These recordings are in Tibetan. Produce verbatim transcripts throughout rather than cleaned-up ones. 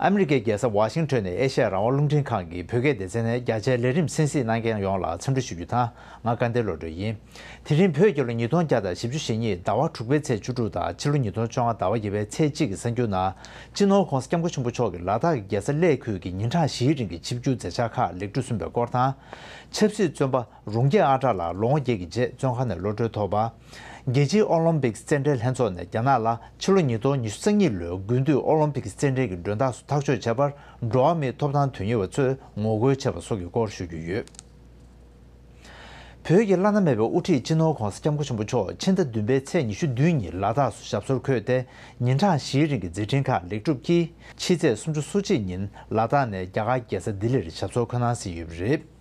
ཨ་མི་རི་ཀའི་རྒྱལ་ས་ཝ་ཤིང་ཊོན་ནས་ཨེ་ཤ་ཡ་རང་དབང་རླུང་འཕྲིན་ཁང་གི་བོད་སྐད་སྡེ་ཚན་ནས་རྒྱ་ཆེའི་ལས་རིམ་གསན་གཟིགས་གནང་མཁན་ཡོངས་ལ་འཚམས་འདྲི་ཞུ་རྒྱུ་དང་། ང་དགའ་ལྡན་བློ་གྲོས་ཡིན། དེ་རིང་བོད་རྒྱལ་ལོ་ཉིས་སྟོང་བརྒྱ་དང་བཞི་བཅུ་ཞེ་གཉིས་ཟླ་བ་དྲུག་པའི་ཚེས་བཅུ་དྲུག་དང་ཕྱི་ལོ་ཉིས་སྟོང་བཅོ་ལྔ་ཟླ་བ་བརྒྱད་པའི་ཚེས་གཅིག་གི་གསར་འགྱུར་ནང་། སྤྱི་ནོར་༸གོང་ས་༸སྐྱབས་མགོན་ཆེན་པོ་མཆོག་གིས་ལ་དྭགས་ཀྱི་རྒྱལ་ས་གླེ་ཁུལ་གྱི་ཉིན་གྲངས་བཞིའི་རིང་གི་ཆིབས་བསྒྱུར་མཛད་འཆར་ཁག་ལེགས་གྲུབ་སོང་བའི་སྐོར་དང་། ཆབ་སྲིད་བཙོན་པ་རུང་རྒྱས་ཨ་བྲག་ལགས་ལོ་ངོ་བརྒྱད་ཀྱི་རྗེས་བཙོན་ཁང་ནས་གློད་གྲོལ་ཐོབ་པ། རྒྱལ་སྤྱིའི་ཨོ་ལིམ་པིག་རྩེད་འགྲན་ལྷན་ཚོགས་ནས་རྒྱ་ནག་ལ་ཕྱི་ལོ་ཉིས་སྟོང་ཉི་ཤུ་རྩ་གཉིས་ལོའི་དགུན་དུས་ཨོ་ལིམ་པིག་རྩེད་འགྲན་གྱི་མགྲོན་བདག་སུ་ཐག་གཅོད་བྱས་པར་འགྲོ་བ་མིའི་ཐོབ་ཐང་དོན་གཉེར་བ་ཚོས་ངོ་རྒོལ་བྱས་པ་སོགས་ཀྱི་སྐོར་ཞུ་རྒྱུ་ཡོད། བོད་ཀྱི་བླ་ན་མེད་པའི་དབུ་ཁྲིད་སྤྱི་ནོར་༸གོང་ས་༸སྐྱབས་མགོན་ཆེན་པོ་མཆོག་ཕྱི་ཟླ་བདུན་པའི་ཚེས་ཉི་ཤུ་བདུན་ཉིན་ལ་དྭགས་སུ་ཞབས་སོར་འཁོད་དེ། ཉིན་གྲངས་བཞིའི་རིང་གི་མཛད་འཕྲིན་ཁག་ལེགས་གྲུབ་ཀྱིས་ཕྱི་ཚེས་སུམ་ཅུ་སོ་གཅིག་ཉིན་ལ་དྭགས་ནས་རྒྱ་གར་རྒྱལ་ས་ལྡི་ལིར་ཞབས་སོར་འཁོད་གནང་ཟིན་ཡོད་པ་རེད།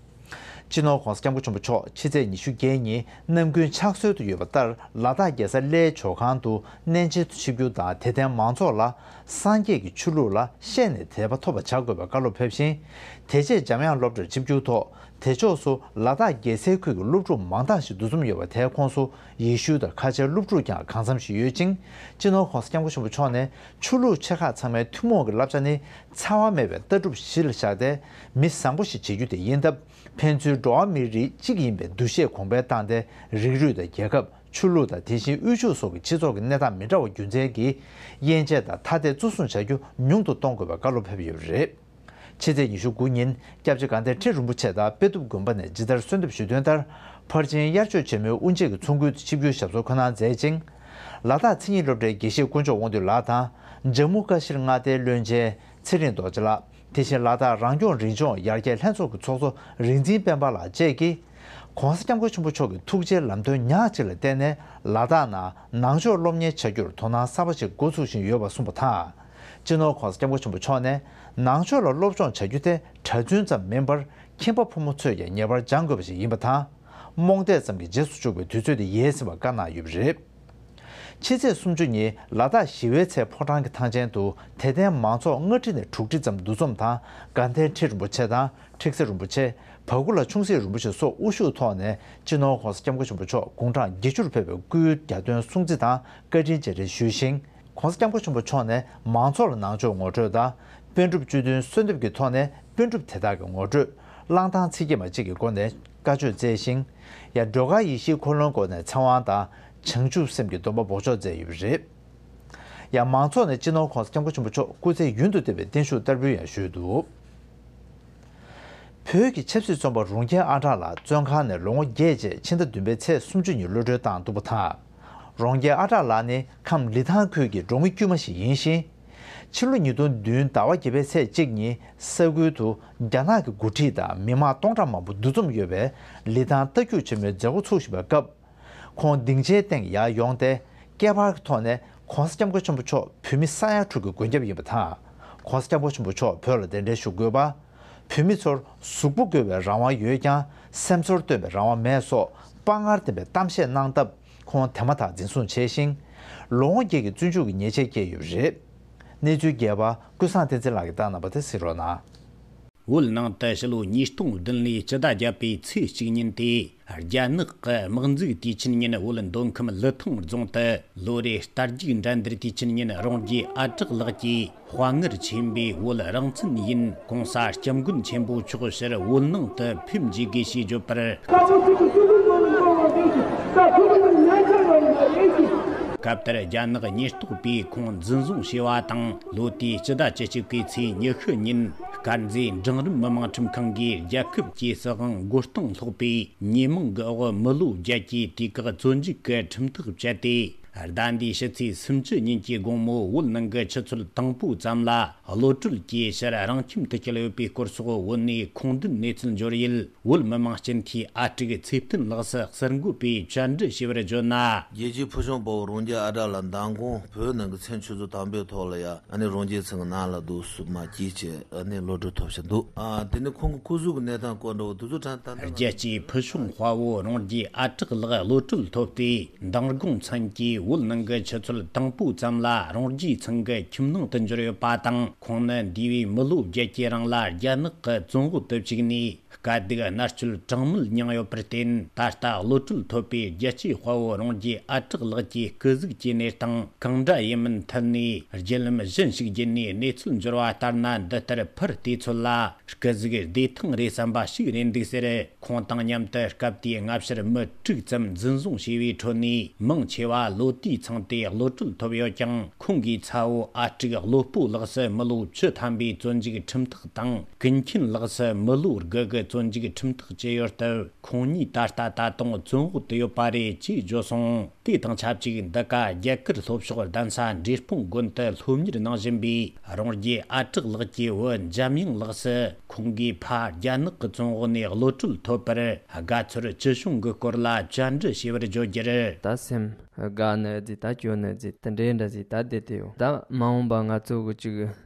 སྤྱི་ནོར་༸གོང་ས་༸སྐྱབས་མགོན་ཆེན་པོ་མཆོག་ཕྱི་ཚེས་ཉི་ཤུ་བརྒྱད་ཉིན་ནམ་རྒྱུན་ཕྱག་སྲོལ་དུ་ཡོད་པ་ལྟར་ལ་དྭགས་རྒྱལ་ས་གླེའི་ཇོ་ཁང་དུ་གནས་མཇལ་དུ་ཆིབས་བསྒྱུར་དང་། དད་ལྡན་མང་ཚོགས་ལ་སངས་རྒྱས་ཀྱི་ཆོས་ལུགས་ལ་ཤེས་ནས་དད་པ་ཐོབ་པ་བྱ་དགོས་པའི་བཀའ་སློབ་ཕེབས་ཤིང་། དེ་རྗེས་འཇམ་དབྱངས་སློབ་གྲྭར་ཆིབས་བསྒྱུར་ཐོག་དེ་ཕྱོགས་སུ་ལ་དྭགས་རྒྱལ་སའི་ཁུལ་གྱི་སློབ་ཕྲུག་མང་དག་ཞིག་འདུ་འཛོམས་ཡོད་པ་དེའི་ཁོངས་སུ་ཡེ་ཤུ་དང་ཁ་ཆེའི་སློབ་ཕྲུག་ཀྱང་གང་འཚམ་ཞིག་ཡོད་ཅིང་། སྤྱི་ནོར་༸གོང་ས་༸སྐྱབས་མགོན་ཆེན་པོ་མཆོག་ནས་ཆོས་ལུགས་ཆེ་ཁག་ཚང་མའི་ཐུན་མོང་གི་བསླབ་བྱ་ནི་འཚེ་བ་མེད་པའི་ལྟ་གྲུབ་གཞི་ལ་བཞག་སྟེ། མི་བཟང་པོ་ཞིག་བྱེད་རྒྱུ་དེ་ཡིན་སྟབས། ཕན་ཚུན་འགྲོ་བ་མིའི་རིགས་གཅིག་ཡིན་པའི་འདུ་ཤེས་གོང་འཕེལ་བཏང་སྟེ། རིགས་རུས་དང་རྒྱལ་ཁབ། ཆོས་ལུགས་དང་དེ་བཞིན་དབུལ་ཕྱུག་སོགས་ཀྱི་སྤྱི་ཚོགས་ཀྱི་གནས་སྟངས་མི་འདྲ་བ་རྒྱུ་མཚན་གྱིས་དབྱེ་འབྱེད་དང་ཐ་དད་གཙོ་བཟུང་བྱ་རྒྱུ་ཉུང་དུ་གཏོང་དགོས་པའི་བཀའ་སློབ་ཕེབས་ཡོད་པ་རེད། ཕྱི་ཚེས་ཉི་ཤུ་དགུ་ཉིན་སྐྱབས་རྗེ་དགའ་ལྡན་ཁྲི་རིན་པོ་ཆེ་དང་དཔལ་སྟུག་དགོན་པ་ནས་ཇི་ལྟར་གསོལ་འདེབས་ཞུས་དོན་ལྟར། ཕར་ཕྱིན་དབྱར་ཆོས་ཆེན་མོའི་དབུ་འབྱེད་ཀྱི་ཚོགས་མགོན་དུ་ཆིབས་བསྒྱུར་ཞབས་སོར་འཁོད་གནང་མཛད་ཅིང་། ལ་དྭགས་མཚན་ཉིད་སློབ་གྲྭའི་དགེ་བཤེས་དཀོན་མཆོག་དབང་འདུས་ལགས་དང་། ཇམ་མུ་ཀ་ཤིར་མངའ་སྡེའི་བློན་ཆེན་ཚེ་རིང་རྡོ་རྗེ་ལགས། དེ་བཞིན་ལ་དྭགས་རང་སྐྱོང་རིམ་ལྗོངས་ཡར་རྒྱས་ལྷན་ཚོགས་ཀྱི་ཚོགས་གཙོ་རིག་འཛིན་སྤེན་པ་ལགས་བཅས་ཀྱིས། ༸གོང་ས་༸སྐྱབས་མགོན་ཆེན་པོ་མཆོག་གི་ཐུགས་རྗེའི་ལམ་སྟོན་ཉག་གཅིག་ལ་བརྟེན་ནས། ལ་དྭགས་ནང་ནང་ཆོས་སློབ་གཉེར་བྱ་རྒྱུར་དོ་སྣང་གསར་པ་ཞིག་འགོ་ཚུགས་བཞིན་ཡོད་པ་གསུངས་པ་དང་། སྤྱི་ནོར་༸གོང་ས་༸སྐྱབས་མགོན་ཆེན་པོ་མཆོག་ནས། ནང་ཆོས་ལ་སློབ་སྦྱོང་བྱ་རྒྱུ་དེ་གྲྭ་བཙུན་ཙམ་མིན་པར། ཁྱིམ་པ་ཕོ་མོ་ཚོས་ཀྱང་ངེས་པར་སྦྱང་དགོས་པ་ཞིག་ཡིན་པ་དང་། རྨོངས་དད་ཙམ་གྱིས་རྗེས་སུ་འཇུག་པའི་དུས་ཚོད་དེ་ཡལ་ཟིན་པ་བཀའ་གནང་ཡོད་པ་རེད། ཕྱི་ཚེས་སུམ་ཅུ་ཉིན་ལ་དྭགས་ཞི་བའི་ཚལ་ཕོ་བྲང་གི་ཐང་ཆེན་དུ་དད་ལྡན་མང་ཚོགས་ལྔ་ཁྲི་ནས་དྲུག་ཁྲི་ཙམ་འདུ་འཛོམས་དང་། དགའ་ལྡན་ཁྲི་རིན་པོ་ཆེ་དང་། ཁྲིག་སེ་རིན་པོ་ཆེ། བ་གུ་ལ་ཆུང་སྲིད་རིན་པོ་ཆེ་སོགས་དབུ་བཞུགས་ཐོག་ནས་སྤྱི་ནོར་༸གོང་ས་༸སྐྱབས་མགོན་ཆེན་པོ་མཆོག་དགུང་གྲངས་བརྒྱད་ཅུར་ཕེབས་པའི་སྐུའི་གྱ་སྟོན་སྲུང་བརྩི་དང་བཀའ་དྲིན་རྗེས་དྲན་ཞུས་ཤིང་། ༸གོང་ས་༸སྐྱབས་མགོན་ཆེན་པོ་མཆོག་ནས་མང་ཚོགས་ལ་ནང་ཆོས་ངོ་སྤྲོད་དང་། པཎ་གྲུབ་བཅུ་བདུན་གསོལ་འདེབས་ཀྱི་ཐོག་ནས་པཎ་གྲུབ་དེ་དག་གི་ངོ་སྤྲོད། གླང་ཐང་ཚིག་བརྒྱད་མ་གཅིག་གི་སྒོ་ནས་བཀའ་ཆོས་སྩལ་ཞིང་། ཡང་སྒྲོལ་དཀར་ཡེ་ཤེས་འཁོར་ལོའི་སྒོ་ནས་ཚེ་དབང་དང་། བྱང་ཆུབ་སེམས་ཀྱི་སྡོམ་པ་འབོགས་ཆོག་མཛད་ཡོད་པ་རེད། ཡང་མང་ཚོགས་ནས་སྤྱི་ནོར་༸གོང་ས་༸སྐྱབས་མགོན་ཆེན་པོ་མཆོག་སྐུ་ཚེ་ཡུན་དུ་བརྟན་པའི་བརྟན་བཞུགས་བསྟར་འབུལ་ཡང་ཞུས་འདུག་བོད་ཀྱི་ཆབ་སྲིད་བཙོན་པ་རུང་རྒྱས་ཨ་གྲགས་ལགས་བཙོན་ཁང་ནས་ལོ་ངོ་བརྒྱད་རྗེས་ཕྱི་ཟླ་བདུན་པའི་ཚེས་སུམ་ཅུ་ཉིན་གློད་གྲོལ་བཏང་འདུག་པ་དང་། རུང་རྒྱས་ཨ་གྲགས་ལགས་ནི་ཁམས་ལི་ཐང་ཁུལ་གྱི་འབྲོག་མི་དཀྱུས་མ་ཞིག་ཡིན་ཞིང་། ཕྱི་ལོ་ཉིས་སྟོང་བདུན་ཟླ་བ་བརྒྱད་པའི་ཚེས་གཅིག་ཉིན་ས་ཁུལ་དུ་རྒྱ་ནག་གི་འགོ་ཁྲིད་དང་མི་མང་སྟོང་ཕྲག་མང་པོ་འདུ་འཛོམས་ཡོད་པའི་ལི་ཐང་རྟ་རྒྱུག་ཆེན་མོའི་མཛད་སྒོ་ཚུགས་བཞིན་པའི་སྐབས། ཁོང་སྡིངས་ཆའི་སྟེང་ཡར་ཡོང་སྟེ། སྐད་འབར་གྱི་ཐོག་ནས་༸གོང་ས་༸སྐྱབས་མགོན་ཆེན་པོ་མཆོག་བོད་མི་ས་ཡ་དྲུག་གི་མགོན་སྐྱབས་ཡིན་པ་དང་། ༸གོང་ས་༸སྐྱབས་མགོན་ཆེན་པོ་མཆོག་བོད་ལ་གདན་འདྲེན་ཞུ་དགོས་པ། བོད་མི་ཚོར་གཟུགས་པོ་བཀོལ་བའི་རང་དབང་ཡོད་ཀྱང་། སེམས་ཚོར་སྟོན་པའི་རང་དབང་མེད་སོགས་དཔའ་ངར་ལྡན་པའི་གཏམ་བཤད་གནང་སྟབས། ཁོང་དེ་མ་ཐག་འཛིན་བཟུང་བྱས་ཤིང་། ལོ་ངོ་བརྒྱད་ཀྱི་བཙོན་འཇུག་གི་ཉེས་ཆད་བཀལ་ཡོད་པ་རེད། གནས་ཚུལ་རྒྱས་པ་ཀུན་བཟང་བསྟན་འཛིན་ལགས་ཀྱིས་བཏང་གནང་བ་དེ་གཟིགས་རོགས་གནང་། བོད་ནང་དུ་ཕྱི་ལོ་ཉིས་སྟོང་བདུན་ལོའི་སྤྱི་ཟླ་བརྒྱད་པའི་ཚེས་གཅིག་ཉིན་ཏེ། རྒྱ་ནག་གི་དམག་འཛུགས་དུས་ཆེན་ཉིན་བོད་མདོ་ཁམས་ལི་ཐང་རྫོང་དུ། ལོ་རེའི་རྟ་རྒྱུག་འགྲན་བསྡུར་དུས་ཆེན་ཉིན་རོང་རྒྱས་ཨ་གྲགས་ལགས་ཀྱིས། དཔའ་ངར་ཆེན་པོས་བོད་རང་བཙན་ཡིན། ༸གོང་ས་༸སྐྱབས་མགོན་ཆེན་པོ་མཆོག་ཕྱིར་བོད་ནང་དུ་ཕེབས་འཇུག་དགོས་ཞེས་བརྗོད་པར། སྐབས་དེར་རྒྱ་ནག་ཉེན་རྟོག་པས་ཁོང་འཛིན་བཟུང་བྱས་པ་དང་། ལོ་དེའི་སྤྱི་ཟླ་བཅུ་གཅིག་པའི་ཚེས་ཉི་ཤུ་ཉིན། དཀར་མཛེས་འབྲིང་རིམ་མི་དམངས་ཁྲིམས་ཁང་གིས་རྒྱལ་ཁབ་ཀྱི་སྲིད་དབང་མགོ་རྟིང་སློག་པའི་ཉེས་མིང་གི་འོག་མི་ལོ་བརྒྱད་ཀྱི་དུས་བཀག་བཙོན་འཇུག་གི་ཁྲིམས་ཐག་བཅད་དེ། ཟླ་འདིའི་ཕྱི་ཚེས་སུམ་ཅུ་ཉིན་གྱི་དགོང་མོ་བོད་ནང་གི་ཆུ་ཚོད་དང་པོ་ཙམ་ལ། གློད་གྲོལ་གྱིས་ཕྱིར་རང་ཁྱིམ་དུ་བསྐྱལ་ཡོད་པའི་སྐོར་སོགས། བོད་ནས་ཁུངས་ལྡན་གནས་ཚུལ་འབྱོར་ཡུལ། བོད་མི་མང་སྤྱི་འཐུས་ཨ་དཀྲུག་ཚེ་བརྟན་ལགས་སུ་གསར་འགོད་པས་བཅར་འདྲི་ཞུས་པར་བརྗོད་ན། རྒྱལ་གཅེས་ཕུལ་བྱུང་དཔའ་བོ་རོང་རྒྱལ་ཨ་གྲགས་ལགས་མདང་དགོང་བོད་ནང་གི་མཚན་ཆུ་ཚོད་དང་པོའི་ཐོག་ལ་ཡ། ཨ་ནི་རོང་རྒྱལ་ཚང་གི་ནང་ལ་འདུག་སུ་མ་སྐྱེས་བྱས་ཨ་ནི་གློད་གྲོལ་ཐོབ་བཞིན་འདུག་ཨ་དེ་ནི་ཁོང་གི་སྐུ་གཟུགས་ཀྱི་གནས་སྟངས་སྐོར་འདྲ་བོ་དེ་ཚོ་དྲན་ད་ལྟ། རྒྱལ་གཅེས་ཕུལ་བྱུང་དཔའ་བོ་རོང་རྒྱལ་ཨ་གྲགས་ལགས་གློད་གྲོལ་ཐོབ་སྟེ། མདང་དགོང་མཚན་གྱི་བོད་ནང་གི་ཆུ་ཚོད་དང་པོ་ཙམ་ལ་རོང་རྒྱལ་ཚང་གི་ཁྱིམ་ནང་དུ་འབྱོར་ཡོད་པ་དང་། ཁོང་ནི་འདས་པའི་མི་ལོ་བརྒྱད་ཀྱི་རིང་ལ་རྒྱ་ནག་གི་བཙོན་འོག་ཏུ་བཅུག་ནས། དཀའ་སྡུག་མནར་གཅོད་གྲངས་མེད་མྱངས་ཡོད་པར་བརྟེན། ད་ལྟ་གློད་གྲོལ་ཐོབ་པའི་རྒྱལ་གཅེས་དཔའ་བོ་རོང་རྒྱས་ཨ་གྲགས་ལགས་ཀྱི་སྐུ་གཟུགས་ཀྱི་གནས་སྟངས་གང་འདྲ་ཡིན་མིན་ཐད་ནས། བརྒྱུད་ལམ་གཞན་ཞིག་བརྒྱུད་ནས་གནས་ཚུལ་འབྱོར་བ་ལྟར་ན། འདི་ལྟར་ཕར་བལྟས་ཚོད་ལ། སྐུ་གཟུགས་བདེ་ཐང་རེད་བསམ་པ་ཞིག་རེད་འདུག་ཟེར། ཁོང་དང་མཉམ་དུ་སྐབས་དེའི་སྔ་ཕྱིར་མི་དྲུག་ཙམ་འཛིན་བཟུང་བྱས་པའི་ཁྲོད་ནས། མང་ཆེ་བ་ལོ་དུས་ཚང་སྟེ་གློད་གྲོལ་ཐོབ་ཡོད་ཀྱང་། ཁོང་གི་ཚ་བོ་ཨ་ཀྲིག་བློ་སྤོ་ལགས་སུ་མི་ལོ་བཅུ་ཐམ་པའི་བཙོན་འཇུག་ཁྲིམས་ཐག་དང་། ཀུན་མཁྱེན་ལགས་སུ་མི་ལོ་དགུ་གི་བཙོན་འཇུག་ཁྲིམས་ཐག་བཅད་ཡོད་སྟབས། ཁོང་གཉིས་ད་ལྟ་ད་དུང་བཙོན་འོག་ཏུ་ཡོད་པ་རེད་ཅེས་བརྗོད་སོང་། དེ་དང་ཆབས་ཅིག་འདི་ག་རྒྱ་གར་ལྷོ་ཕྱོགས་གདན་ས་འབྲས་སྤུངས་དགོན་དུ་སློབ་གཉེར་གནང་བཞིན་པའི་རོང་རྒྱས་ཨ་གྲགས་ལགས་ཀྱི་བུ་འཇམ་དབྱངས་ལགས་སུ། ཁོང་གིས་ཕ་རྒྱ་ནག་གི་བཙོན་འོག་ནས་གློད་གྲོལ་ཐོབ་པར་དགའ་ཚོར་ཅི་བྱུང་གི་སྐོར་ལ་བཅར་འདྲི་བྱས་པར་བརྗོད་རྒྱུར། ད་སེམས་དགའ་ནི་ཟིག་ད་སྐྱོ་ནི་ཟིག་དེ་འདྲའི་འདྲ་ཟིག་ད་བསྡད་དེ་ཡོད། ད་མ་འོངས་པ་ང་ཚོ་གི་ཅིག་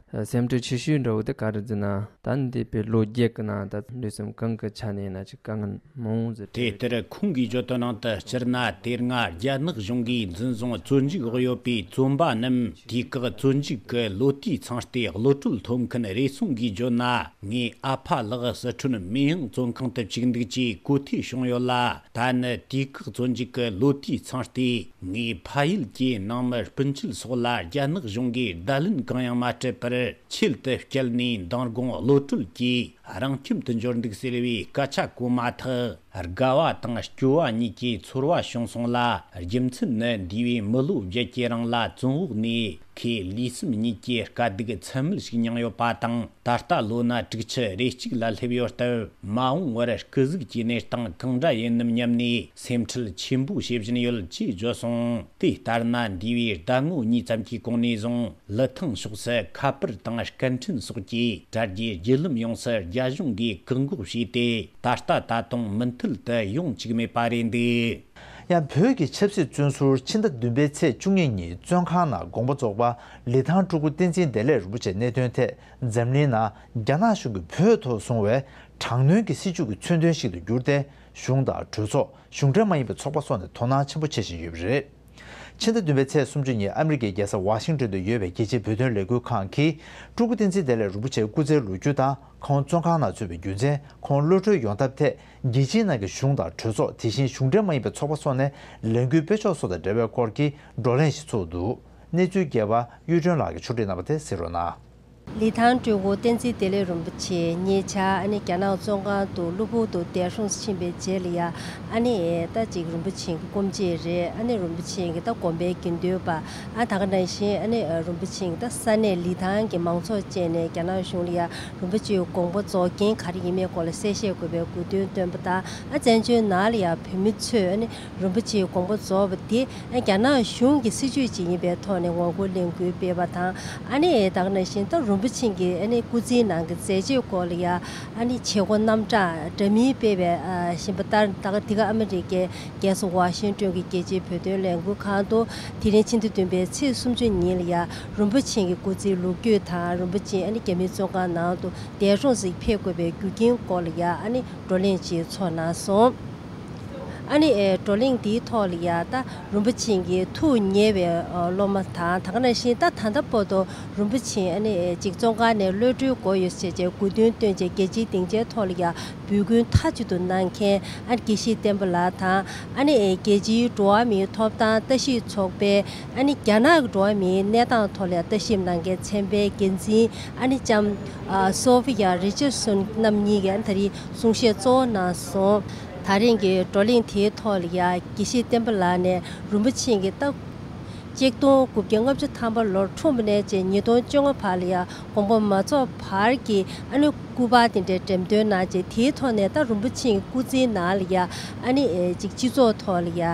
སེམས་ཁྲལ་ཆེ་ཤོས་འདྲ་བོ་དེ་ག་རེ་ཟེར་ན། ད་འདས་པའི་ལོ་བརྒྱད་ཀྱི་ནང་ད་ལུས་སེམས་གང་གི་ཆ་ནས་ན་ཅིག་དཀའ་ངལ་མང་བོ་ཟིག་འཕྲད་ཡོད། དེ་ལྟར་ཁོང་གིས་བརྗོད་དོན་ནང་དུ། སྤྱིར་ན་དེ་སྔ་རྒྱ་ནག་གཞུང་གིས་འཛིན་བཟུང་བཙོན་འཇུག་འོག་ཡོད་པའི་བཙོན་པ་རྣམས་དུས་བཀག་བཙོན་འཇུག་གི་ལོ་དུས་ཚང་སྟེ་གློད་གྲོལ་ཐོབ་མཁན་རེ་ཟུང་གིས་བརྗོད་ན། ངའི་ཨ་ཕ་ལགས་སི་ཁྲོན་མེན་ཡང་བཙོན་ཁང་དུ་བཅུག་འདུག་ཅེས་གོ་ཐོས་བྱུང་ཡོད་ལ། ད་ནི་དུས་བཀག་བཙོན་འཇུག་གི་ལོ་དུས་ཚང་སྟེ། ངའི་ཕ་ཡུལ་གྱི་ནང་མི་སྤུན་མཆེད་སོགས་ལ་རྒྱ་ནག་གཞུང་གིས་བརྡ་ལན་གང་ཡང་མ་སྤྲད་པར། ཆེད་དུ་བསྐྱལ་ནས་མདང་དགོང་གློད་གྲོལ་གྱིས་རང་ཁྱིམ་དུ་འབྱོར་འདུག་ཟེར་བའི་སྐད་ཆ་གོ་མ་ཐག་དགའ་བ་དང་སྐྱོ་བ་གཉིས་ཀྱི་ཚོར་བ་བྱུང་སོང་ལ། རྒྱུ་མཚན་ནི། འདས་པའི་མི་ལོ་བརྒྱད་ཀྱི་རིང་ལ་བཙོན་འོག་ནས་ཁོས་ལུས་སེམས་གཉིས་ཀྱི་དཀའ་སྡུག་ཚད་མེད་ཞིག་མྱངས་ཡོད་པ་དང་། ད་ལྟ་ལོ་ན་དྲུག་ཅུ་རེ་གཅིག་ལ་སླེབས་ཡོད་སྟབས། མ་འོངས་པར་སྐུ་གཟུགས་ཀྱི་གནས་སྟངས་གང་འདྲ་ཡིན་ནམ་སྙམ་ནས་སེམས་ཁྲལ་ཆེན་པོ་བྱེད་བཞིན་ཡོད་ཅེས་བརྗོད་སོང་། དེ་ལྟར་ན། འདས་པའི་ཟླ་ངོ་གཉིས་ཙམ་གྱི་གོང་ནས་བཟུང་། ལི་ཐང་ཕྱོགས་སུ་ཁ་པར་དང་སྐད་འཕྲིན་སོགས་ཀྱི་དྲ་རྒྱའི་བརྒྱུད་ལམ་ཡོངས་སུ་རྒྱ་གཞུང་གིས་བཀག་འགོག་བྱས་ཏེ། ད་ལྟ་ད་དུང་མུ་མཐུད་དུ་ཡོང་བཅུག་མེད་པ་རེད་འདུག། ཡང་བོད་ཀྱི་ཆབ་སྲིད་བཙོན་ཟུར་ཕྱི་ཟླ་བདུན་པའི་ཚེས་བཅུ་གཉིས་ཉིན་བཙོན་ཁང་ནང་དགོངས་པ་རྫོགས་པ་ལི་ཐང་སྤྲུལ་སྐུ་བསྟན་འཛིན་བདེ་ལེགས་རིན་པོ་ཆེའི་གནད་དོན་ཐད། འཛམ་གླིང་ནང་རྒྱ་ནག་གཞུང་གིས་བོད་ཐོག་བཟུང་བའི་དྲག་གནོན་གྱི་སྲིད་བྱུས་ཀྱི་མཚོན་དོན་ཞིག་ཏུ་གྱུར་ཏེ། གཞུང་དང་གྲོས་ཚོགས། གཞུང་འབྲེལ་མ་ཡིན་པའི་ཚོགས་པ་སོགས་ནས་དོ་སྣང་ཆེན་པོ་བྱེད་བཞིན་ཡོད་པ་རེད། ཕྱི་ཟླ་བདུན་པའི་ཚེས་སུམ་ཅུ་ཉིན་ཨ་མི་རི་ཀའི་རྒྱལ་ས་ཝ་ཤིང་ཏོན་དུ་ཡོད་པའི་རྒྱལ་སྤྱིའི་བོད་དོན་ལས་འགུལ་ཁང་གིས། སྤྲུལ་སྐུ་བསྟན་འཛིན་བདེ་ལེགས་རིན་པོ་ཆེའི་སྐུ་ཚེའི་ལོ་རྒྱུས་དང་། ཁོང་བཙོན་ཁང་ནང་ཚུད་པའི་རྒྱུ་མཚན། ཁོང་གློད་གྲོལ་ཡོང་ཐབས་ཐད། རྒྱལ་སྤྱིའི་ནང་གི་གཞུང་དང་གྲོས་ཚོགས། དེ་བཞིན་གཞུང་འབྲེལ་མ་ཡིན་པའི་ཚོགས་པ་སོགས་ནས་ལས་འགུལ་སྤེལ་ཕྱོགས་སོགས་དང་འབྲེལ་བའི་སྐོར་གྱི་བགྲོ་གླེང་ཞིག་ཚུགས་འདུག། གནས་ཚུལ་རྒྱས་པ་གཡུ་སྒྲོན་ལགས་ཀྱིས་ཕྱོགས་སྒྲིག་གནང་བ་དེ་གཟིགས་རོགས་གནང་། ལི་ཐང་སྤྲུལ་སྐུ་བསྟན་འཛིན་བདེ་ལེགས་རིན་པོ་ཆེ་ཉེ་ཆར་ཨ་ནི་རྒྱ་ནག་བཙོན་ཁང་དུ་གློ་བུར་དུ་འདས་གྲོངས་སུ་ཕྱིན་པའི་རྗེས་ལ་ཡ། ཨ་ནི་ད་ཅིག་རིན་པོ་ཆེ་གི་སྐུ་མཆེད་རེད། ཨ་ནི་རིན་པོ་ཆེ་གི་ད་དགོན་པའི་དགེ་འདུན་པ། ཨ་ད་ག་ནང་བཞིན་ཨ་ནི་རིན་པོ་ཆེ་གི་ད་ས་གནས་ལི་ཐང་གི་མང་ཚོགས་བཅས་ནས་རྒྱ་ནག་གཞུང་ལ་ཡ་རིན་པོ་ཆེའི་དགོངས་པ་རྫོགས་རྐྱེན་ག་རེ་ཡིན་མིན་སྐོར་ལ་གསལ་བཤད་དགོས་པའི་དགོས་འདུན་བཏོན་པ་དང་། ཨ་བཙན་བྱོལ་ནང་ལ་ཡ་བོད་མི་ཚོས་ཨ་ནི་རིན་པོ་ཆེའི་དགོངས་པ་རྫོགས་པ་དེ་རྒྱ་ནག་གཞུང་གི་སྲིད་བྱུས་ཅིག་ཡིན་པའི་ཐོག་ནས་ངོ་རྒོལ་ལས་འགུལ་སྤེལ་བ་དང་། ཨ་ནི་ད་ག་ནང་བཞིན་ད་རིན་པོ་ཆེ་གི་ཨ་ནི་སྐུ་ཚེའི་ནང་གི་མཛད་རྗེས་སྐོར་ལ་ཡ་ཨ་ནི་བྱེད་སྒོ་རྣམ་གྲངས་འདྲ་མིན་སྤེལ་བའི་ཨ་བཞིན་པ་ལྟར། ད་ག་འདི་ག་ཨ་མི་རི་ཀའི་རྒྱལ་ས་ཝ་ཤིང་ཏོན་གྱི་རྒྱལ་སྤྱིའི་བོད་དོན་ལས་འགུལ་ཁང་དུ་དེ་རིང་ཕྱི་ཟླ་བདུན་པའི་ཚེས་སུམ་ཅུ་ཉིན་ལ་ཡ་རིན་པོ་ཆེ་གི་སྐུ་ཚེའི་ལོ་རྒྱུས་དང་། རིན་པོ་ཆེ་ཨ་ནི་རྒྱ་མིའི་བཙོན་ཁང་ནང་དུ་འདས་གྲོངས་སུ་ཕེབས་དགོས་པའི་རྒྱུ་རྐྱེན་སྐོར་ལ་ཡ་ཨ་ནི་བགྲོ་གླེང་ཅིག་ཚོགས་གནང་སོང་། ཨ་ནི་ཨེ་བགྲོ་གླེང་འདིའི་ཐོག་ལ་ཡ་ད་རིན་པོ་ཆེ་གི་ཐུགས་མཉེས་པའི་ཨ་སློབ་མ་དང་། ད་ག་ནང་བཞིན་ད་ད་ལྟ་བར་དུ་རིན་པོ་ཆེ་ཨ་ནི་ཨེ་ཅིག་བཙོན་ཁང་ནས་གློད་གྲོལ་དགོས་ཡོད་ཟེར་བྱས་དགོས་འདུན་བཏོན་བྱས་རྒྱལ་སྤྱིའི་སྡིངས་ཆའི་ཐོག་ལ་ཡ་འབོད་སྐུལ་མཐའ་གཅིག་ཏུ་གནང་མཁན་ཨ་ནི་དགེ་བཤེས་བསྟན་པ་ལགས་དང་། ཨ་ནི་ཨེ་རྒྱལ་སྤྱིའི་འགྲོ་བ་མིའི་ཐོབ་ཐང་ལྟ་ཞིབ་ཚོགས་པའི་ཨ་ནི་རྒྱ་ནག་གི་འགྲོ་བ་མིའི་གནས་སྟངས་ཐོག་ལ་ཡ་ལྟ་ཞིབ་གནང་མཁན་ཚན་པའི་འགན་འཛིན་ཨ་ནི་ལྕམ་ཨ་སོ་ཧྥི་ཡ་རི་ཅར་སོན་རྣམ་གཉིས་ཀྱིས་ཨ་ནི་ད་རེས་གསུང་བཤད་གཙོ་བོ་གནང་སོང་། ད་རིང་གི་བགྲོ་གླེང་དེའི་ཐོག་ལ་ཡ་དགེ་བཤེས་བསྟན་པ་ལགས་ནས་རིན་པོ་ཆེ་གི་ད་ཆིག་སྟོང་དགུ་བརྒྱ་ལྔ་བཅུ་ཐམ་པ་ལོར་འཁྲུངས་པ་ནས་བྱས་ཉིས་སྟོང་བཅོ་ལྔ་བར་ལ་ཡ་དགོངས་པ་མ་རྫོགས་བར་གྱི་ཨ་ནི་སྐུ་པར་དེ་འདྲའི་འགྲེམས་སྟོན་གནང་བྱས། དེའི་ཐོག་ནས་ད་རིན་པོ་ཆེ་གི་སྐུ་ཚེའི་ནང་ལ་ཡ་ཨ་ནི་ཨེ་ཅིག་སྤྱི་ཚོགས་ཐོག་ལ་ཡ་ཨ་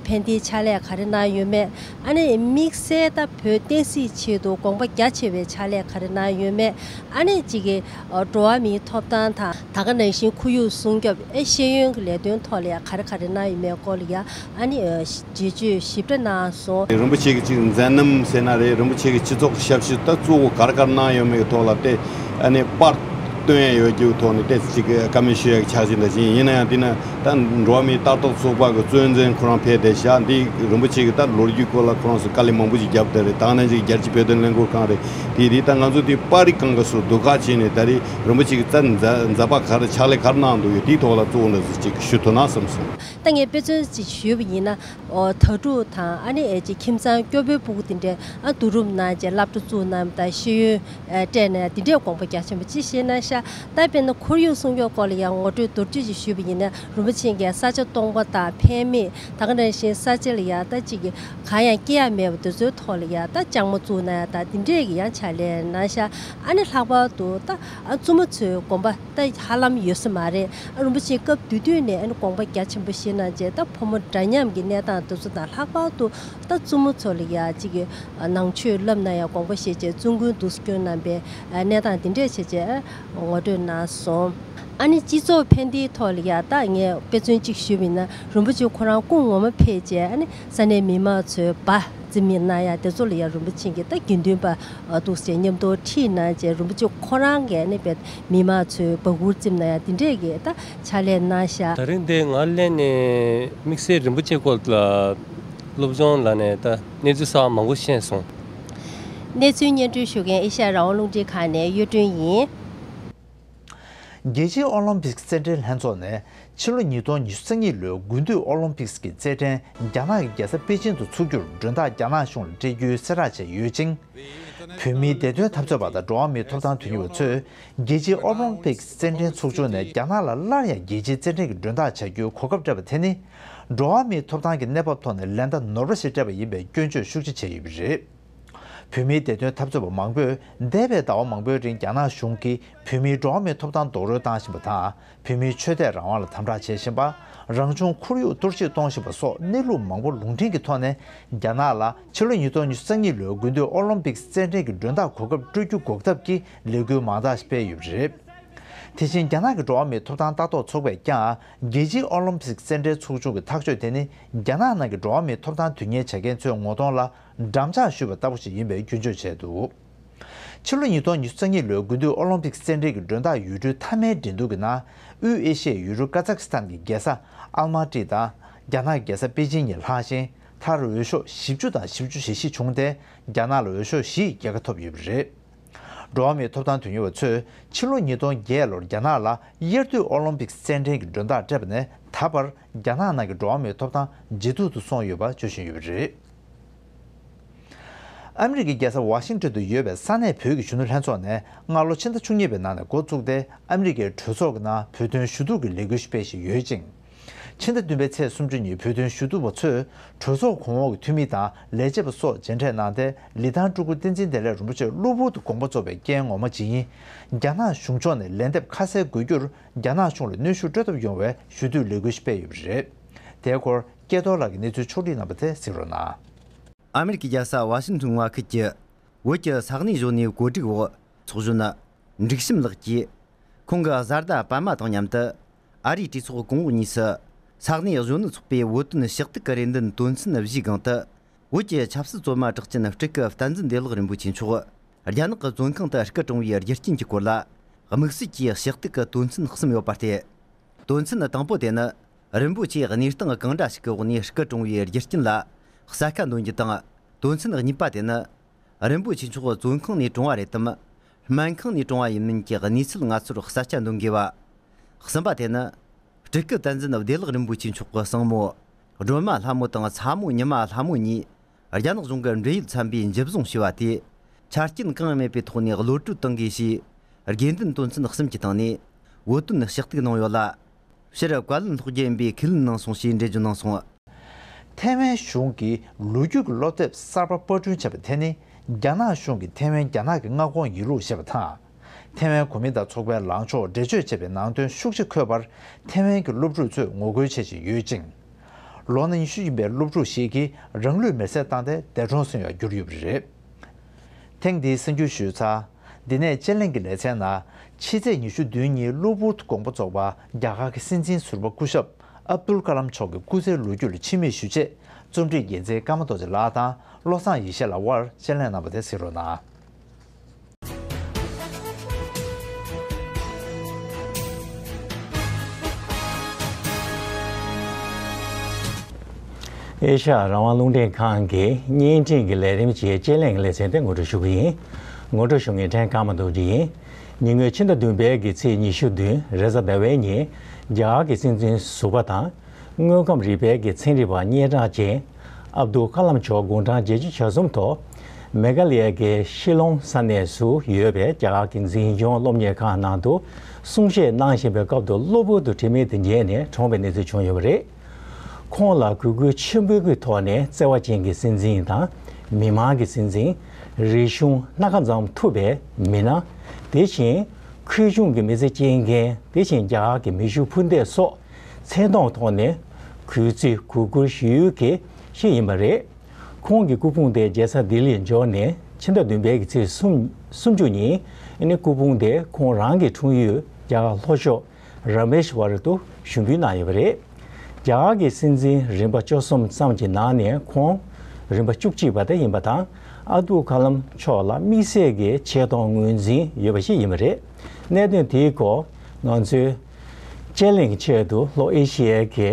ཕན་བདེའི་ཕྱག་ལས་ག་རེ་གནང་ཡོད་མེད། ཨ་ནི་དམིགས་བསལ་ད་བོད་བསྟན་སྲིད་ཆེད་དུ་དགོངས་པ་རྒྱ་ཆེ་བའི་ཕྱག་ལས་ག་རེ་གནང་ཡོད་མེད། ཨ་ནི་ཅིག་གི་འགྲོ་བ་མིའི་ཐོབ་ཐང་དང་། ད་ག་ནང་བཞིན་ཁོར་ཡུག་སྲུང་སྐྱོབ་ཨེ་ཤེས་ཡོན་གྱི་ལས་དོན་ཐོག་ལ་ཡ་ག་རེ་ག་རེ་གནང་ཡོད་མེད་སྐོར་ལ་ཡ་ཨ་ནི་འགྲེལ་བརྗོད་ཞིབ་ཕྲ་གནང་སོང་། རིན་པོ་ཆེ་གི་ཅིག་མཛད་རྣམ་ཟེར་ན་རེད། རིན་པོ་ཆེ་གི་སྤྱི་ཚོགས་ཀྱི་ཞབས་ཞུ་ད་གཙོ་བོ་ག་རེ་ག་རེ་གནང་ཡོད་མེད་ཀྱི་ཐོག་ལ་དེ་ཨ་ནི་པར་སྟོན་ཡ་ཡོད་རྒྱུའི་ཐོག་ནས་དེ་ཅིག་བཀའ་མོལ་ཞུ་ཡ་གི་འཆར་གཞི་འདྲ་ཅིག་ཡིན། ཡིན་ན་ཡང་དེ་ན་ ད་འགྲོ་བ་མིའི་ལྟ་རྟོག་ཚོགས་པ་གི་གཙོ་འཛིན་ཁོ་རང་ཕེབས་བསྡད་ཤག་འདི་རིན་པོ་ཆེ་གི་ད་ལོ་རྒྱུས་སྐོར་ལ་ཁོ་རང་ཚོ་དཀའ་ལས་མང་པོ་ཞིག་བརྒྱབ་བསྡད་རེད། ད་ནང་བཞིན་རྒྱལ་སྤྱིའི་བོད་དོན་ལས་འགུལ་ཁང་རེད། དེ་དེ་ད་ང་ཚོ་དེ་པར་རིས་སྒང་ག་སོ་ཟློས་གར་བྱས་ནས་ད་རེས་རིན་པོ་ཆེ་གི་རྩ་མཛད་མཛད་པ་ག་རེ་ཕྱག་ལས་ག་རེ་གནང་འདུག་ཡོད་དེའི་ཐོག་ལ་གཙོ་བོ་འདྲ་ཟིག་ཅིག་ཞུ་ཐུབ་ན་བསམ་སོང་། ད་ངས་དཔེ་མཚོན་ཅིག་ཞུས་པ་ཡིན་ན། ཨོ། དྭ་ཕྲུག་དང་ཨ་ནི་ཨེ་ཅིག་ཁྱིམ་ཚང་སྐྱོ་པོའི་སྤུ་གུ་དེ་འདྲས་ཨ་བསྡུ་རུབ་གནང་བྱས་སློབ་གྲྭ་བཙུགས་གནང་དང་ཤེས་ཡོན་ཨེ་སྤྲད་ནས་དེ་འདྲས་དགོངས་པ་རྒྱ་ཆེན་པོ་ཅིག་བཞེས་གནང་ཤག་ད་དཔེར་ན་ཁོར་ཡུག་སྲུང་སྐྱོབ་སྐོར་ལ་ཡང་ངོ་སྤྲོད་མདོར་བསྡུས་ཅིག་ཞུས་པ་ཡིན་ན་རིན་པོ་ཆེ་གིས་ས་ཆ་སྟོང་པ་དང་ཕན་མེད་ད་ག་ནང་བཞིན་ས་ཆ་ལ་ཡང་ད་ཅིག་གི་གང་ཡང་སྐྱེ་ཡ་མེད་པ་དེ་ཚོའི་ཐོག་ལ་ཡང་ད་ལྕང་མ་བཙུགས་གནང་ཡ་ད་དེ་འདྲས་ཀྱི་ཡང་ཕྱག་ལས་གནང་ཤག་ཨ་ནི་ལྷག་པར་དུ་ད་ཨ་བཙུན་མོ་ཚོའི་དགོངས་པ། ད་ཧ་ལམ་ཡོད་ས་མ་རེད། ཨ་རིན་པོ་ཆེ་སྐབས་དེ་དུས་ནས་ཨ་ནི་དགོངས་པ་རྒྱ་ཆེན་པོ་བཞེས་གནང་བྱས་ད་ཕོ་མོ་འདྲ་མཉམ་གྱི་གནས་སྟངས་དེ་ཚོ་དང་ལྷག་པར་དུ་ད་བཙུན་མོ་ཚོ་ལ་ཡ་གཅིག་གི་ནང་ཆོས་བསླབ་གནང་ཡ་དགོངས་པ་བཞེས་བྱས་བཙུན་དགོན་འདུག་སེ་བསྐྱོན་གནང་པའི་གནས་སྟངས་འདི་འདྲས་བྱས་བྱས་ངོ་སྤྲོད་གནང་སོང་། ཨ་ནི་སྤྱི་ཚོགས་ཕན་བདེའི་ཐོག་ལ་ཡ་ད་ངས་དཔེ་མཚོན་གཅིག་ཞུས་པ་ཡིན་ན་རིན་པོ་ཆེ་ཁོ་རང་སྐུ་ངོ་མ་ཕེབས་བྱས་ཨ་ནི་ས་གནས་མི་མང་ཚོའི་པ། རྩིས་མེད་གནང་ཡ་དེ་ཚོ་ལ་ཡང་རིན་པོ་ཆེ་གིས་ད་དགེ་འདུན་པ་འདུག་སེ་མཉམ་དུ་ཁྲིད་གནང་བྱས་རིན་པོ་ཆེ་ཁོ་རང་གིས་ནི་བས་མི་མང་ཚོའི་བ་གུར་བརྩིས་གནང་ཡ་དེ་འདྲས་ཀྱི་ད་ཕྱག་ལས་གནང་ཤག་ད་རིང་འདི་ང་སླེབས་ནས་དམིགས་བསལ་རིན་པོ་ཆེ་སྐོར་ལ་སློབ་སྦྱོང་ལ་ནས་ད་གནས་ཚུལ་གསར་པ་མང་པོ་ཤེས་སོང་། གནས་ཚུལ་སྙན་སྒྲོན་ཞུ་མཁན་ཨེ་ཤ་ཡ་རང་དབང་རླུང་འཕྲིན་ཁང་ནས་གཡུ་སྒྲོན་ཡིན། རྒྱལ་སྤྱིའི་ཨོ་ལིམ་པིག་རྩེད་འགྲན་ལྷན་ཚོགས་ནས་ཕྱི་ལོ་ཉིས་སྟོང་ཉི་ཤུ་རྩ་གཉིས་ལོའི་དགུན་དུས་ཨོ་ལིམ་པིག་གི་རྩེད་འགྲན་རྒྱ་ནག་གི་རྒྱལ་ས་པེ་ཅིང་དུ་འཚོགས་རྒྱུར་མགྲོན་བདག་རྒྱ་ནག་གཞུང་ལ་སྤྲད་རྒྱུའི་གསལ་བསྒྲགས་བྱས་ཡོད་ཅིང་། བོད་མིའི་བདེ་དོན་འཐབ་རྩོད་པ་དང་འགྲོ་བ་མིའི་ཐོབ་ཐང་དོན་གཉེར་བ་ཚོས་རྒྱལ་སྤྱིའི་ཨོ་ལིམ་པིག་རྩེད་འགྲན་ཚོགས་ཆུང་ནས་རྒྱ་ནག་ལ་སླར་ཡང་རྒྱལ་སྤྱིའི་རྩེད་འགྲན་གྱི་མགྲོན་བདག་བྱ་རྒྱུའི་གོ་སྐབས་སྤྲད་པ་དེ་ནི་འགྲོ་བ་མིའི་ཐོབ་ཐང་གི་གནས་བབ་ཐོག་ནས་ལན་འདེབས་ནོར་བ་ཞིག་སྤྲད་པ་ཡིན་པའི་སྐྱོན་བརྗོད་ཤུགས་ཆེ་བྱས་ཡོད་པ་རེད། བོད་མིའི་བདེ་དོན་འཐབ་རྩོད་པ་མང་པོས་འདས་པའི་ཟླ་བ་མང་པོའི་རིང་རྒྱ་ནག་གཞུང་གིས་བོད་མིའི་འགྲོ་བ་མིའི་ཐོབ་ཐང་རྡོག་རོལ་བཏང་བཞིན་པ་དང་། བོད་མིའི་ཆོས་དད་རང་དབང་ལ་དམ་དྲག་བྱེད་བཞིན་པ། རང་བྱུང་ཁོར་ཡུག་གཏོར་བཤིག་གཏོང་བཞིན་པ་སོགས་གནས་ལུགས་མང་པོ་ལུང་འདྲེན་གྱི་ཐོག་ནས་རྒྱ་ནག་ལ་ཕྱི་ལོ་ཉིས་སྟོང་ཉི་ཤུ་རྩ་གཉིས་ལོའི་དགུན་དུས་ཨོ་ལིམ་པིག་རྩེད་འགྲན་གྱི་མགྲོན་བདག་གོ་སྐབས་སྤྲོད་རྒྱུ་འགོག་ཐབས་ཀྱི་ལས་འགུལ་མང་དག་ཞིག་སྤེལ་ཡོད་པ་རེད། དེ་བཞིན་རྒྱ་ནག་གི་འགྲོ་བ་མིའི་ཐོབ་ཐང་ལྟ་རྟོག་ཚོགས་པས་ཀྱང་རྒྱལ་སྤྱིའི་ཨོ་ལིམ་པིག་རྩེད་འགྲན་ཚོགས་ཆུང་གི་ཐག་གཅོད་དེ་ནི་རྒྱ་ནག་ནང་གི་འགྲོ་བ་མིའི་ཐོབ་ཐང་དོན་གཉེར་བྱེད་མཁན་ཚོའི་ངོ་གདོང་ལ་འགྲམ་ལྕག་གཞུས་པ་ལྟ་བུ་ཞིག་ཡིན་པའི་སྐྱོན་བརྗོད་བྱས་འདུག་ཕྱི་ལོ་ཉིས་སྟོང་ཉི་ཤུ་རྩ་གཉིས་ལོའི་དགུན་དུས་ཨོ་ལིམ་པིག་རྩེད་འགྲན་གྱི་མགྲོན་བདག་ཡུལ་གྲུའི་མཐའ་མའི་འགྲན་བསྡུར་གྱི་ནང་དབུས་ཨེ་ཤི་ཡའི་ཡུལ་གྲུ་ཀ་ཛག་སི་ཐན་གྱི་རྒྱལ་ས་ཨལ་མ་ཏི་དང་རྒྱ་ནག་གི་རྒྱལ་ས་པེ་ཅིང་གཉིས་ལྷག་ཅིང་། མཐར་འོས་ཤོག་བཞི་བཅུ་དང་བཞི་བཅུ་ཞེ་བཞི་བྱུང་སྟེ། རྒྱ་ནག་ལ་འོས་ཤོག་བཞི་ཡི་རྒྱལ་ཁ་ཐོབ་ཡོད་པ་རེད། འགྲོ་བ་མིའི་ཐོབ་ཐང་དོན་གཉེར་བ་ཚོས་ཕྱི་ལོ་ཉིས་སྟོང་བརྒྱད་ལོར་རྒྱ་ནག་ལ་དབྱར་དུས་ཨོ་ལིམ་པིག་རྩེད་འགྲན་གྱི་མགྲོན་བདག་སྤྲད་པ་ནས་ད་བར་རྒྱ་ནག་ནང་གི་འགྲོ་བ་མིའི་ཐོབ་ཐང་ཇེ་སྡུག་ཏུ་སོང་ཡོད་པ་བརྗོད་བཞིན་ཡོད་པ་རེད། ཨ་མི་རི་ཀའི་རྒྱལ་ས་ཝ་ཤིང་ཏོན་དུ་ཡོད་པའི་ས་གནས་བོད་ཀྱི་གཞོན་ནུ་ལྷན་ཚོགས་ནས་སྔ་ལོ་ཕྱི་ཟླ་བཅུ་གཉིས་པའི་ནང་ནས་འགོ་བཙུགས་ཏེ་ཨ་མི་རི་ཀའི་གྲོས་ཚོགས་ཀྱི་ནང་བོད་དོན་ཞུ་གཏུག་གི་ལས་འགུལ་ཞིག་སྤེལ་བཞིན་ཡོད་ཅིང་། ཕྱི་ཟླ་བདུན་པའི་ཚེས་སུམ་ཅུ་ཉིན་བོད་དོན་ཞུ་གཏུག་པ་ཚོས་གྲོས་ཚོགས་གོང་འོག་གི་འཐུས་མི་དང་ལས་བྱེད་པ་སོགས་མཇལ་འཕྲད་གནང་སྟེ་ལི་ཐང་སྤྲུལ་སྐུ་བསྟན་འཛིན་བདེ་ལེགས་རིན་པོ་ཆེ་གློ་བུར་དུ་དགོངས་པ་རྫོགས་པའི་རྐྱེན་ངོ་མ་ཇི་ཡིན་རྒྱ་ནག་གཞུང་ཕྱོགས་ནས་ལན་འདེབས་ཁ་གསལ་དགོས་རྒྱུར་རྒྱ་ནག་གཞུང་ལ་གནོན་ཤུགས་སྤྲོད་ཐབས་ཡོང་བའི་ཞུ་གཏུག་ལས་འགུལ་ཞིག་སྤེལ་ཡོད་པ་རེད། དེའི་སྐོར་སྐལ་རྡོར་ལགས་ཀྱིས་གནས་ཚུལ་ཕྱོགས་བསྒྲིགས་གནང་བ་དེ་གཟིགས་རོགས་གནང་། ཨ་མི་རི་ཀའི་རྒྱལ་ས་ཝ་ཤིང་ཏོན་མངའ་ཁུལ་གྱི་བོད་ཀྱི་ས་གནས་གཞོན་ནུའི་བཀོད་སྒྲིག་འོག་ཚོགས་གཞོན་འབྲུག་བྱམས་ལགས་ཀྱིས་ཁོང་གི་བཟའ་ཟླ་པདྨ་དང་མཉམ་དུ་ཨ་རིའི་གྲོས་ཚོགས་གོང་འོག་གཉིས་སུ་ས་གནས་གཞོན་ནུ་ཚོགས་པའི་བོད་དོན་ཕྱག་ཐུག་གི་རེ་འདུན་དོན་ཚན་བཞིའི་སྒང་དུ་བོད་ཀྱི་ཆབ་སྲིད་བཙོན་མ་གྲགས་ཅན་སྤྲུལ་སྐུ་བསྟན་འཛིན་བདེ་ལེགས་རིན་པོ་ཆེ་མཆོག་རྒྱ་ནག་གི་བཙོན་ཁང་དུ་སྐུ་གྲོངས་པའི་རྒྱུ་རྐྱེན་གྱི་སྐོར་ལ་དམིགས་བསལ་གྱིས་ཕྱག་ཐུག་གི་དོན་ཚན་གསུམ་ཡོད་པ་སྟེ། དོན་ཚན་དང་པོ་དེ་ནི། རིན་པོ་ཆེས་གནས་སྟངས་གང་འདྲ་ཞིག་གི་འོག་ནས་སྐུ་གྲོངས་པའི་རྒྱུ་རྐྱེན་ལ་གསལ་ཁ་འདོན་རྒྱུ་དང་། དོན་ཚན་གཉིས་པ་དེ་ནི། རིན་པོ་ཆེ་མཆོག་བཙོན་ཁང་ནས་གྲོངས་པ་རེད་དམ། སྨན་ཁང་ནས་གྲོངས་པ་ཡིན་མིན་གྱི་གནས་ཚུལ་ང་ཚོར་གསལ་ཆ་འདོན་དགོས་པ། གསུམ་པ་དེ་ནི། སྤྲུལ་སྐུ་བསྟན་འཛིན་བདེ་ལེགས་རིན་པོ་ཆེ་མཆོག་གི་སྲིང་མོ། སྒྲོལ་མ་ལྷ་མོ་དང་ཚ་མོ་ཉི་མ་ལྷ་མོ་གཉིས། རྒྱ་ནག་གཞུང་གི་འབྲེལ་ཡོད་ཚན་པས་འཇུ་བཟུང་བྱས་པ་དེ། ཆ་རྐྱེན་གང་ཡང་མེད་པའི་ཐོག་ནས་གློད་གྲོལ་གཏོང་དགོས་ཞེས། དགོས་འདུན་དོན་ཚན་གསུམ་གྱི་སྟེང་ནས། བོད་དོན་ཕྱག་ཐུག་གནང་ཡོད་ལ། སྤྱིར་བཀའ་བློན་སློབ་སྦྱོང་ཡིན་པའི་ཁས་ལེན་གནང་སོང་ཞེས་འགྲེལ་བརྗོད་གནང་སོང་། ཐའེ་ཝན་གཞུང་གིས་ལོ་རྒྱུས་ཀྱི་སློབ་དེབ་གསར་པ་པར་སྐྲུན་བྱས་པ་དེ་ནི་རྒྱ་ནག་གཞུང་གིས་ཐའེ་ཝན་རྒྱ་ནག་གི་མངའ་ཁོངས་ཡིན་ལུགས་བཤད་པ་དང་། ཐའེ་ཝན་གོ་མིན་ཏང་ཚོགས་པའི་ལངས་ཕྱོགས་འགྲེལ་བརྗོད་བྱས་པའི་ནང་དོན་ཤུགས་ཆེ་འཁོད་པར་ཐའེ་ཝན་གྱི་སློབ་ཕྲུག་ཚོས་ངོ་རྒོལ་བྱེད་བཞིན་ཡོད་ཅིང་། ལོ་ན་ཉི་ཤུ་ཡིན་པའི་སློབ་ཕྲུག་ཞིག་གིས་རང་ལུས་མེར་སྲེག་བཏང་སྟེ་འདས་གྲོངས་སོང་ཡང་གྱུར་ཡོད་པ་རེད། ཐེངས་འདིའི་གསར་འགྱུར་ཞུས་ཚར། འདི་ནས་དཔྱད་གླེང་གི་ལེ་ཚན་ནང་ཕྱི་ཚེས་ཉི་ཤུ་བདུན་ཉིན་གློ་བུར་དུ་དགོངས་པ་རྫོགས་པ་རྒྱ་གར་གྱི་སྲིད་འཛིན་ཟུར་པ་སྐུ་ཞབས་ཨབ་དུལ་ཀ་ལམ་མཆོག་གི་སྐུ་ཚེའི་ལོ་རྒྱུས་ལ་ཕྱི་མིག་ཞུ་ཆེད་རྩོམ་སྒྲིག་འགན་འཛིན་ཀརྨ་རྡོ་རྗེ་ལགས་དང་བློ་བཟང་ཡེ་ཤེས་ལགས་དབར་དཔྱད་གླེང་གནང་བ་དེ་གཟིགས་རོགས་གནང་། ཨེ་ཤ་ཡ་རང་དབང་རླུང་འཕྲིན་ཁང་གི་བརྙན་འཕྲིན་གྱི་ལས་རིམ་གྱི་དཔྱད་གླེང་གི་ལེ་ཚན་དེ་ངོ་སྤྲོད་ཞུ་གི་ཡིན། ངོ་སྤྲོད་ཞུ་མཁན་ཕྲན་ཀརྨ་རྡོ་རྗེ་ཡིན། ཉེ་སྔོན་ཕྱི་ཟླ་བདུན་པའི་གི་ཚེས་ཉི་ཤུ་བདུན་རེས་གཟའ་ཟླ་བའི་ཉིན། རྒྱ་གར་གྱི་སྲིད་འཛིན་ཟུར་པ་དང་། དངོས་ཁམས་རིག་པའི་གི་ཚན་རིག་པ་སྙན་གྲགས་ཅན་ཨབ་དུལ་ཁ་ལམ་མཆོག་དགུང་གྲངས་བརྒྱད་ཅུ་གྱ་གསུམ་ཐོག་མེ་གྷ་ལི་ཡ་གི་ཤི་ལོང་ས་གནས་སུ་ཡོད་པའི་རྒྱ་གར་གྱི་འཛིན་སྐྱོང་སློབ་གཉེར་ཁང་ནང་དུ་གསུང་བཤད་གནང་བཞིན་པའི་སྐབས་སུ་གློ་བུར་དུ་དྲན་མེད་དུ་ཉལ་ནས་གྲོངས་པའི་གནས་ཚུལ་བྱུང་ཡོད་པ་རེད། ཁོང་ལ་གུས་བཀུར་ཆེན་པོའི་ཐོག་ནས་བརྩེ་བ་ཅན་གྱི་སྲིད་འཛིན་དང་། མི་མང་གི་སྲིད་འཛིན། རིག་གཞུང་སྣ་ཁ་འཛོམས་ཐུབ་པའི་མི་སྣ། དེ་བཞིན་ཁོར་ཡུག་གི་མི་ཚེ་སྐྱེལ་མཁན། དེ་བཞིན་རྒྱ་གར་གྱི་མེ་ཤུགས་འཕུར་མདེལ་སོགས་མཚན་མཐོང་ཐོག་ནས་གུས་བརྩི་གུས་བཀུར་ཞུ་ཡུལ་གྱི་ཞིག་ཡིན་པ་རེད། ཁོང་གི་སྐུ་ཕུང་དེ་རྒྱལ་ས་ལྡི་ལིར་འབྱོར་ནས་ཕྱི་ཟླ་བདུན་པའི་གི་ཚེས་སུམ་སུམ་ཅུ་ཉིན་ཨ་ནི་སྐུ་ཕུང་དེ་ཁོང་རང་གི་འཁྲུངས་ཡུལ་རྒྱ་གར་ལྷོ་ཕྱོགས་ར་མེ་ཤ་ཝར་དུ་ཞུགས་འབུལ་གནང་ཡོད་པ་རེད། རྒྱ་གར་གྱི་སྲིད་འཛིན་རིམ་པ་བཅུ་གསུམ་ཙམ་གྱི་ནང་ནས་ཁོང་རིམ་པ་བཅུ་གཅིག་པ་དེ་ཡིན་པ་དང་། ཨབ་དུལ་ཁ་ལམ་མཆོག་ལ་དམིགས་བསལ་གྱི་ཆེ་མཐོང་ངོས་འཛིན་ཡོད་པ་ཞིག་ཡིན་པ་རེད། གནད་དོན་དེའི་སྐོར་ང་ཚོའི་དཔྱད་གླེང་ཆེད་དུ་ལྷོ་ཨེ་ཤི་ཡའི་གི་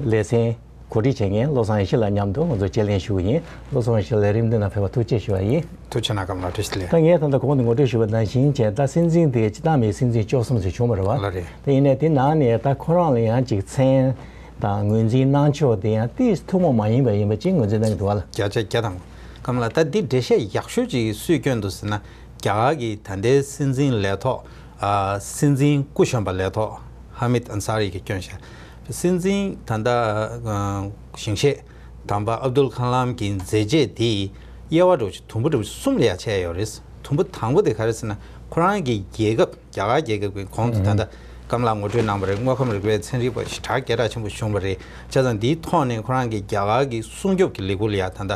ལེ་ཚན་གོ་སྒྲིག་བྱེད་མཁན་བློ་བཟང་ཡེ་ཤེས་ལགས་མཉམ་དུ་ང་ཚོ་དཔྱད་གླེང་ཞུ་གི་ཡིན། བློ་བཟང་ཡེ་ཤེས་ལགས་རིམ་བདུན་ལ་ཕེབས་པར་ཐུགས་རྗེ་ཆེ་ཞུ་བ་ཡིན། ཐུགས་རྗེ་གནང་། ཀརྨ་ལགས་བཀྲ་ཤིས་བདེ་ལེགས། ད་ངས་ད་ལྟ་གོང་དུ་ངོ་སྤྲོད་ཞུས་པ་ནང་བཞིན་བྱས་ད་སྲིད་འཛིན་དེ་སྤྱིར་བཏང་མིའི་སྲིད་འཛིན་བཅུ་གསུམ་ཞིག་བྱུང་བ་རེད་བ། ལགས་རེད། ད་ཡིན་ནའི་དེ་ནང་ནས་ད་ཁོ་རང་ལ་ཡང་ཅིག་མཚན་དང་ངོས་འཛིན་གནང་ཕྱོགས་དེ་ཡང་ཏོག་ཙམ་ཐུན་མོང་མ་ཡིན་པ་ཡིན་པ་ཅིག་ངོས་འཛིན་གནང་གི་འདུག་བ་ལ། བརྒྱ་ཆ་བརྒྱ་དང་། ཀརྨ་ལགས་ད་འདི་འགྲེལ་བཤད་ཡག་ཤོས་ཅིག་སུས་བསྐྱོན་འདུག་ཟེར་ན། རྒྱ་གར་གྱི་ད་ལྟའི་སྲིད་འཛིན་ལས་ཐོག་ཨ། སྲིད་འཛིན་སྐུ་གཞོན་པ་ལས་ཐོག་ཧ་མིད་ཨན་སཱ་རི་གིས་བསྐྱོན་ཤག་སྲིད་འཛིན་ད་ལྟ་ཨ། ཞིང་གཤེགས་དམ་པ་ཨབ་དུལ་ཁ་ལམ་གྱི་མཛད་རྗེས་དེ་དབྱེ་བ་འདྲ་བོ་ཅིག་དུམ་བུ་འདྲ་བོ་ཅིག་གསུམ་ལ་ཡ་ཕྱེ་ཡོད་རེད། དུམ་བུ་དང་པོ་དེ་ག་རེ་ཟེར་ན། ཁོ་རང་གི་རྒྱལ་ཁབ་རྒྱ་གར་རྒྱལ་ཁབ་ཀྱི་གོང་དུ་ད་ལྟ་ཀརྨ་ལགས་ངོ་སྤྲོད་གནང་བ་རེད། དངོས་ཁམས་རིག་པའི་ཚན་རིག་པ་ཞེ་དྲག་སྐད་གྲགས་ཆེན་པོ་བྱུང་བ་རེད། བྱས་ཙང་འདིའི་ཐོག་ནས་ཁོ་རང་གི་རྒྱ་གར་གྱི་སྲུང་སྐྱོབ་ཀྱི་ལས་འགུལ་ལ་ཡ་ད་ལྟ་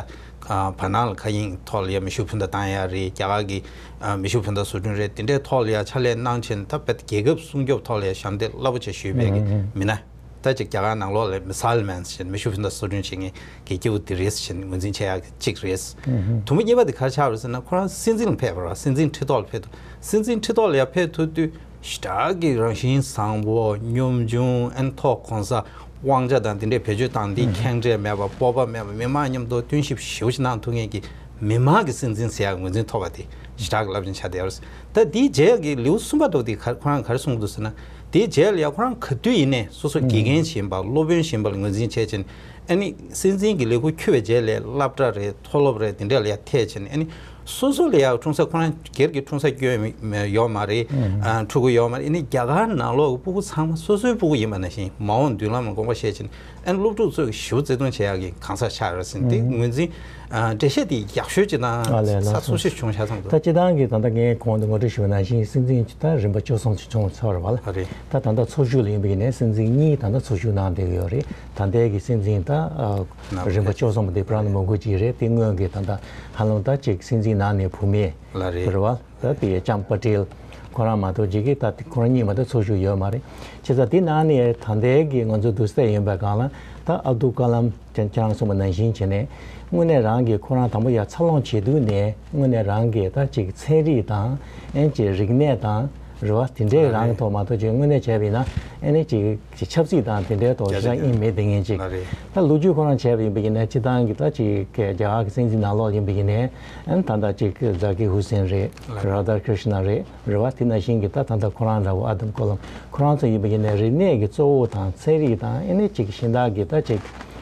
ཨ། བར་སྣང་ལ་མཁའ་དབྱིངས་ཐོག་ལ་ཡ་མེ་ཤུགས་འཕུར་མདའ་བཏང་ཡ་རེད། རྒྱ་གར་གྱི་ཨ། མེ་ཤུགས་འཕུར་མདའ་བཟོ་སྐྲུན་རེད། དེ་འདྲའི་ཐོག་ལ་ཡ་ཕྱག་ལས་གནང་བྱས་ནས་ད་དཔེ་རྒྱལ་ཁབ་སྲུང་སྐྱོབ་ཐོག་ལ་ཡ་ཞབས་འདེགས་རླབས་པོ་ཆེ་ཞུས་པའི་གི་མི་སྣ། ད་ཅིག་རྒྱ་གར་ནང་ལོགས་ལ་མི་སི་ལ་མན་ཟེར་མེ་ཤུགས་འཕུར་མདའ་བཟོ་སྐྲུན་བྱེད་མཁན་གྱི་སྐྱེས་བུ་དེ་རེད་ཟེར་ངོས་འཛིན་བྱེད་ཡག་གཅིག་རེད། དུམ་བུ་གཉིས་པ་དེ་ག་རེ་ཆགས་རེད་ཟེར་ན། ཁོ་རང་སྲིད་འཛིན་ལ་ཕེབས་པ་རེད། སྲིད་འཛིན་ཁྲི་ཐོག་ལ་ཕེབས་འདུག་སྲིད་འཛིན་ཁྲི་ཐོག་ལ་ཡར་ཕེབས་ཐུབ་དུས་ཞེ་དྲག་གི་རང་བཞིན་བཟང་པོ། སྙོམས་ཆུང་། ཨན་ཐོག་གོང་ས། དབང་ཆ་དང་དེ་འདྲས་བེད་སྤྱོད་བཏང་། འདི་ཁེངས་དྲེགས་མེད་པ། སྤོབས་པ་མེད་པ། མི་མང་མཉམ་དུ་མཐུན་གཤིབ་ཞེ་པོ་ཞིག་གནང་ཐུབ་མཁན་གྱི་མི་མང་གི་སྲིད་འཛིན་ཟེར་ཡག་ངོས་འཛིན་ཐོབ་པ་དེ་ཞེ་དྲག་གི་རླབས་ཆེན་ཆགས་བསྡད་ཡོད་རེད། ད་དེའི་རྗེས་ཀྱི་ལེའུ་གསུམ་པ་འདྲ་བོ་དེ་ག་ཁོ་རང་ག་རེ་གསུངས་འདུག་ཟེར་ན། དེའི་རྗེས་ལ་ཡ་ཁོ་རང་ག་དུས་ཡིན་ནའི་སོ་སོ་དགེ་རྒན་ཞིག་ཡིན་པ། སློབ་དཔོན་ཞིག་ཡིན་པ་ལ་ངོས་འཛིན་བྱས་བྱས་ནས། ཨ་ནི་སྲིད་འཛིན་གྱི་ལས་ཁུར་འཁྱུར་བའི་རྗེས་ལ་སློབ་གྲྭ་རེད། མཐོ་སློབ་རེད། དེ་འདྲ་ལ་ཡ་ཐད་བྱས་ནས། ཨ་ནི་སོ་སོ་ལ་ཡ་འཁྲུངས་ས། ཁོ་རང་སྒེར་གྱི་འཁྲུངས་ས་སྐྱོན་ཡོད་མ་རེད། ཨ། ཕྲུ་གུ་ཡོད་མ་རེད། ཨ་ནི་རྒྱ་གར་ནང་ལོགས་ཀྱི་སྤུ་གུ་ཚང་མ་སོ་སོའི་སྤུ་གུ་ཡིན་པ་ནང་བཞིན་མ་འོངས་མདུན་ལམ་ལ་དགོངས་པ་བཞེས་བྱས་ནས། ཨ་ནི་སློབ་ཕྲུག་ཚོས་ཞེ་པོ་བརྩེ་དུང་བྱེད་ཡག་གི་གང་ཟག་ཆགས་ཡོད་རེད་ཟེར་ནས། དེ་ངོས་འཛིན། ཨ། འགྲེལ་བཤད་དེ་ཡག་ཤོས་ཅིག་དང་ཨ་ལས། ལགས་སོ། ཚགས་ཚུད་ཤོས་བྱུང་ཤག་བསམ་འདུག་ད་སྤྱིར་བཏང་གི་ད་ལྟ་ངས་གོང་དུ་ངོ་སྤྲོད་ཞུས་པ་ནང་བཞིན་སྲིད་འཛིན་ད་རིམ་པ་བཅུ་གསུམ་ཅིག་བྱུང་ཚར་བ་ལ། ཨ་རེད། ད་ད་ལྟ་ཚོགས་ཞུགས་ལ་ཡིན་པ་ཡིན་ནའི་སྲིད་འཛིན་གཉིས་ད་ལྟ་ཚོགས་ཞུགས་གནང་བསྡད་ཀྱི་ཡོད་རེད། ད་ལྟའི་གི་སྲིད་འཛིན་ད་ཨ། ནག་རིམ་པ་བཅུ་གསུམ་པ་དེ་པྲ་ནབ་མུ་ཁར་ཇི་རེད། དེ་སྔོན་གྱི་ད་ལྟ་ཧ་ལམ་ད་ཅིག་སྲིད་འཛིན་ནང་ནས་བུད་མེད་ལགས་རེད། རེད་བ། ད་དེ་ལྕམ་པ་ཏེལ་ཁོ་རང་མ་གཏོགས་ཅིག་གིས་ད་དེ་ཁོ་རང་གཉིས་མ་གཏོགས་ཚོགས་ཞུགས་ཡོད་མ་རེད། བྱས་ཙང་དེ་ནང་ནས་ད་ལྟའི་གི་ང་ཚོ་དུས་ཚོད་ཡིན་པའི་སྒང་ལ་ད་ཨབ་དུལ་ཀ་ལམ་ཁྱེད་རང་གསུངས་པ་ནང་བཞིན་བྱས་ནས། དངོས་གནས་རང་གིས་ཁོ་རང་དང་པོ་ཡར་འཚར་ལོངས་བྱེད་དུས་ནས་དངོས་གནས་རང་གིས་ད་ཅིག་ཚན་རིག་དང་། ཨེ་ཅིག་རིག་གནས་དང་། རེད་བ། དེ་འདྲའི་རང་གི་ཐོག་མ་གཏོགས་ཅིག་དངོས་གནས་བྱས་པ་ཡིན་ན། ཨེ་ནི་ཅིག་ཅིག་ཆབ་སྲིད་དང་དེ་འདྲའི་ཐོག་ཞེ་དྲག་དབྱིངས་མེད་དེ་ངན་ཅིག་ལགས་རེད། ད་ལོ་རྒྱུས་ཁོ་རང་བྱས་པ་ཡིན་པ་ཡིན་ན། སྤྱིར་བཏང་གི་ད་ཅིག་རྒྱ་གར་གྱི་སྲིད་འཛིན་ནང་ལོགས་ཡིན་པ་ཡིན་ནའི། ཨ་ནི་ད་ལྟ་ཅིག་ཛ་ཀིར་ཧུ་སེན་རེད། ལགས་རེད། རཱ་དྷ་ཀྲིཤ་ན་རེད། རེད་བ། དེ་ནང་བཞིན་གྱི་ད་ད་ལྟ་ཁོ་རང་འདྲ་བོ་ཨབ་དུལ་ཀ་ལམ། ཁོ་རང་ཚོ་ཡིན་པ་ཡིན་ནའི་རིག་གནས་ཀྱི་གཙོ་བོ་དང་། ཚན་རིག་དང་། ཨེ་ནི་ཅིག་གཞན་དག་གི་ད་ཅིག་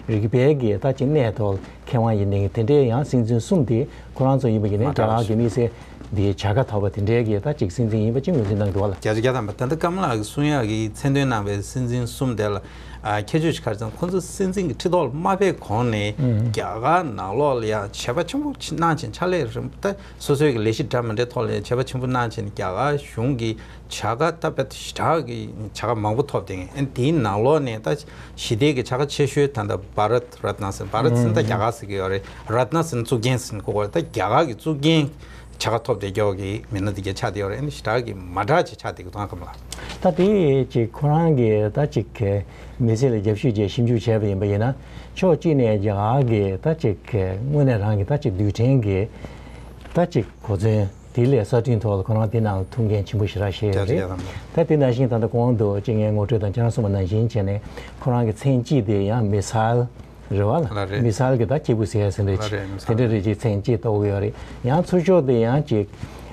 རིག་པའི་གི་ད་ཅིག་གནས་ཐོག་མཁས་དབང་ཡིན་ནའི་དེ་འདྲའི་ཡང་སྲིད་འཛིན་གསུམ་དེ་ཁོ་རང་ཚོ་ཡིན་པ་ཡིན་ནའི་མ་འདྲ་རྒྱ་གར་གྱི་མི་སེར་དེའི་བྱ་དགའ་ཐོབ་པ་དེ་འདྲའི་གི་ད་ཅིག་སྲིད་འཛིན་ཡིན་པ་ཅིག་ངོས་འཛིན་གནང་འདུག་བ་ལ། བརྒྱ་ཆ་བརྒྱ་ཐམ་པ། ད་ལྟ་ཀརྨ་ལགས་ཀྱིས་གསུང་ཡག་གི་མཚན་འདོན་གནང་བའི་སྲིད་འཛིན་གསུམ་དེ་ལ། ཨ། ཁྱད་ཆོས་ཤིག་ག་རེ་ཟེར་ན། ཁོང་ཚོ་སྲིད་འཛིན་གྱི་ཁྲི་ཐོག་ལ་མ་ཕེབས་གོང་ནས། ཨུམ། རྒྱ་གར་ནང་ལོགས་ལ་ཡང་བྱས་པ་ཆེན་པོ་གནང་བྱས། ཕྱག་ལས་རིམ་པ་ད་སོ་སོའི་གི་ལས་གཞི་འདྲ་མི་འདྲའི་ཐོག་ལ་བྱས་པ་ཆེན་པོ་གནང་བྱས་ནས། རྒྱ་གར་གཞུང་གི་བྱ་དགའ་ད་དཔེ་ཞེ་དྲག་གི་བྱ་དགའ་མང་པོ་ཐོབ་བསྡད་མཁན། ཨ་ནི་དེའི་ནང་ལོགས་ནས་ད་ཞི་བདེ་གི་བྱ་དགའ་ཆེ་ཤོས་ད་ལྟ་བྷ་རད་རཏྣ་ཟེར། བྷ་རད་ཟེར་ན་ད་རྒྱ་གར་ཟེར་གི་ཡོད་རེད། རཏྣ་ཟེར་ན་གཙུག་རྒྱན་ཟེར་གོ་གི་རེད། ད་རྒྱ་གར་གི་གཙུག་རྒྱན་བྱ་དགའ་ཐོབ་བསྡད་ཀྱོག་གི་མི་སྣ་དེ་ག་ཆགས་བསྡད་ཡོད་རེད། ཨ་ནི་ཞེ་དྲག་གི་མ་འདྲ་ཅིག་ཆགས་བསྡད་ཀྱི་འདུག་ཨ། ཀརྨ་ལགས། ད་དེ་ཅིག་ཁོ་རང་གིས་ད་ཅིག་མི་སེར་ལ་རྒྱབ་ཤུགས་བྱས་ཞིབ་འཇུག་བྱས་པ་ཡིན་པ་ཡིན་ན། ཕྱོགས་གཅིག་ནས་རྒྱ་གར་གྱི་ད་ཅིག་དངོས་གནས་རང་གི་ད་ཅིག་རྡུལ་ཕྲན་གྱི་ད་ཅིག་གོ་མཚོན་དེ་ལས་གསར་སྐྲུན་ཐོག་ལ་ཁོ་རང་དེ་ནང་ལ་ཐུགས་འགན་ཆེན་པོ་ཞེ་དྲག་བཞེས་ཡོད་རེད། ད་དེ་ནང་བཞིན་ད་ལྟ་གོང་དུ་ཅིག་ངས་ངོ་སྤྲོད་དང་ཁྱེད་རང་གསུངས་པ་ནང་བཞིན་བྱས་ནས། ཁོ་རང་གི་མཚན་གཅིག་དེ་ཡང་མི་སཱལ། རེད་བ་ལ། ལ་རེད། མི་སལ་གྱི་ད་སྐྱེས་བུ་ཟེར་ཡ་ཟེར་འདྲ་ལ་ཅིག་རེད། མི་སལ་དེ་འདྲ་རེད་ཅིག་མཚན་ཅིག་གཏོགས་ཀྱི་ཡོད་རེད། ཡང་ཚུར་ཕྱོགས་དེ་ཡང་ཅིག་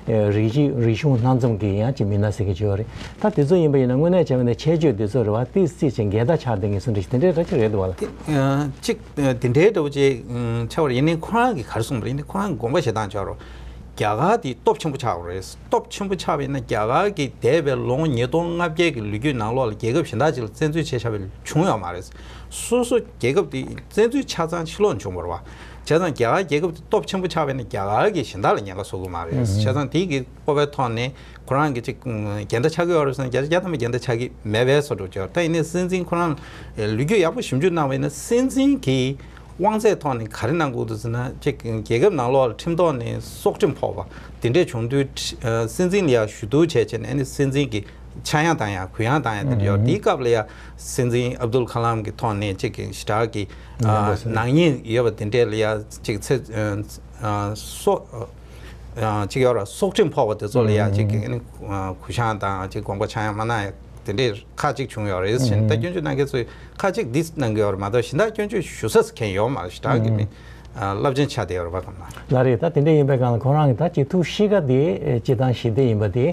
ཨེ་རིགས་ཅིག་རིག་གཞུང་སྣ་འཛོམས་ཀྱི་ཡང་ཅིག་མི་སྣ་ཟེར་གྱི་ཅིག་ཡོད་རེད། ད་དེ་ཚོ་ཡིན་པ་ཡིན་ན་དངོས་གནས་བྱས་པ་ཡིན་ན་ཁྱད་ཆོས་དེ་ཚོ་རེད་བ། ཏིས་ཏིས་ཅིག་འགལ་ཟླ་ཆགས་བསྡད་མཁན་སུ་འདྲ་ཞིག་དེ་འདྲའི་འདྲ་ཅིག་རེད་འདུག་བ་ལ། དེ་ཨ་གཅིག་ཨ་དེ་འདྲའི་འདྲ་བོ་ཅིག་ཨ་ཆགས་པ་རེད། ཡིན་ནའི་ཁོ་རང་གིས་ག་རེ་གསུངས་པ་རེད། ཡིན་ནའི་ཁོ་རང་གིས་དགོངས་པ་བཞེས་སྟངས་ཆགས་རོགས། རྒྱ་གར་དེ་སྟོབས་ཆེན་པོ་ཆགས་པ་རེད། སྟོབས་ཆེན་པོ་ཆགས་པ་ཡིན་ན་རྒྱ་གར་གྱི་འདས་པའི་ལོ་ངོ་ཉིས་སྟོང་ལྔ་བརྒྱ་གི་ལོ་རྒྱུས་ནང་ལོགས་ལ་རྒྱལ་ཁབ་གཞན་དག་ཅིག་ལ་བཙན་འཛུལ་བྱས་བཞག་པའི་བྱུང་ཡོད་མ་རེད། སོ་སོ་རྒྱལ་ཁབ་དེ་བཙན་འཛུལ་ཆ་ཚང་ཕྱིར་ལོག་བྱུང་བ་རེད་བ། བྱས་ཙང་རྒྱ་གར་རྒྱལ་ཁབ་དེ་སྟོབས་ཆེན་པོ་ཆགས་པ་ཡིན་ན་རྒྱ་གར་གྱིས་གཞན་དག་ལ་ཉེན་ཁ་བཟོ་གི་མ་རེད། བྱས་ཙང་དེ་གི་སྤོབས་པའི་ཐོག་ནས་ཁོ་རང་གི་ཅིག་ཨུམ་རྒྱལ་ཟླ་ཆགས་ཀྱི་ཡོད་རེད་ཟེར་ན་བརྒྱ་ཆ་བརྒྱ་ཐམ་པ་རྒྱལ་ཟླ་ཆགས་ཀྱི་མེད་པའི་བཟོ་འདྲ་ཅིག་ཡོད། ད་ཡིན་ནའི་སྲིད་འཛིན་ཁོ་རང་ལོ་རྒྱུས་ཡག་པོ་ཞིབ་འཇུག་གནང་བ་ཡིན་ན་སྲིད་འཛིན་གྱིས་དབང་ཚད་ཐོག་ནས་ག་རེ་གནང་དགོས་འདུག་ཟེར་ན་ཅིག་རྒྱལ་ཁབ་ནང་ལོགས་ལ་ཁྲིམས་ཐོག་ནས་སྲོག་ཁྲིམས་ཕོག་པ་དེ་འདྲས་བྱུང་དུས་ཁྲི་ཨ་སྲིད་འཛིན་ལ་ཡང་ཞུ་གཏུག་བྱས་བྱས་ནས་ཨ་ནི་སྲིད་འཛིན་གྱི་ཆག་ཡང་བཏང་ཡ་གུ་ཡངས་བཏང་ཡ་དེ་འདྲ་ཡོད། དེའི་སྐབས་ལ་ཡང་སྲིད་འཛིན་ཨབ་དུལ་ཁ་ལམ་གྱི་ཐོག་ནས་ཅིག་གི་ཞེ་དྲག་གི་ཨ་ནག་ཉེས་ཡོད་པ་དེ་འདྲས་ལ་ཡང་ཅིག་ཚེ་ཨ་སྲོག་ཨ་ཅིག་ཡོད་ར་སྲོག་ཁྲིམས་ཕོག་པ་དེ་ཚོ་ལ་ཡང་ཅིག་གི་ཨ་ནི་ཨ་གུ་ཡངས་དང་ཅིག་དགོངས་པ་ཆག་ཡང་མ་གནང་ཡ་དེ་འདྲས་ཁག་ཅིག་བྱུང་ཡོད་རེད་ཟེར་ནས་ད་སྐྱོན་བརྗོད་གནང་མཁན་ཚོས་ཁག་ཅིག་འདི་གནང་གི་ཡོད་རེད་མ་གཏོགས་གཞན་དག་སྐྱོན་བརྗོད་ཞུ་ས་མཁན་ཡོད་མ་རེད། ཞེ་དྲག་གི་མི་ཨ་རླབས་ཆེན་ཆགས་བསྡད་ཡོད་རེད་པ་གང་ལ། ལགས་རེད། ད་དེ་འདྲ་ཡིན་པའི་སྒང་ལ་ཁོ་རང་གི་ད་ཅིག་ཐུགས་གཤིས་ཀ་དེ་ཨེ་སྤྱིར་བཏང་ཞི་བདེ་ཡིན་པ་དེ་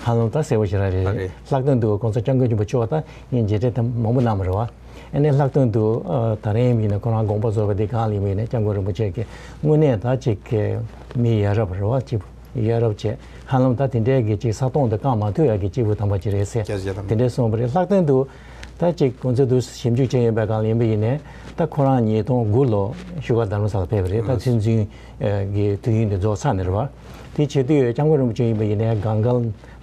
ཧ་ལམ་ད་གསལ་པོ་ཞེ་དྲག་རེད། ལགས་རེད། ལྷག་དོན་དུ་༸གོང་ས་༸སྐྱབས་མགོན་ཆེན་པོ་མཆོག་ད་ངས་མཇལ་འཕྲད་ཐེངས་མང་པོ་གནང་བ་རེད་བ། ཨ་ནི་ལྷག་དོན་དུ་ཨ་ད་རིང་ཡིན་ན་ཁོ་རང་དགོངས་པ་རྫོགས་པ་དེ་གང་ལ་ཡིན་པ་ཡིན་ན་༸སྐྱབས་མགོན་རིན་པོ་ཆེ་གི་དངོས་གནས་ད་ཅིག་གི་མི་ཡ་རབས་རེད་བ། ཅིག་ཡ་རབས་བྱས་ཧ་ལམ་ད་དེ་འདྲའི་གི་ཅིག་ས་སྟོང་དུ་བཀང་མ་ཐུབ་ཡ་གི་སྐྱེས་བུ་དམ་པ་ཅིག་རེད་ཟེར། རྒྱ་ཆེ་དམ་དེ་འདྲའི་གསུངས་པ་རེད། ལྷག་དོན་དུ་ད་ཅིག་གོང་ཚད་དུ་ཞིབ་འཇུག་བྱས་ཡོད་པའི་སྒང་ལ་ཡིན་པ་ཡིན་ནའི་ད་ཁོ་རང་ཉིས་སྟོང་དགུ་ལོ་བཞུགས་སྒར་རྡ་རམ་ས་ལ་ཕེབས་པ་རེད། ད་ཚུན་ཚོད་ཀྱི་དུས་ཡུན་དེ་རྫོགས་ཚར་ནས་རེད་བ། དེ་བྱེད་དུས་༸སྐྱབས་མགོན་རིན་པོ་ཆེ་ཡིན་པ་ཡིན་ནའི་སྒང་ག་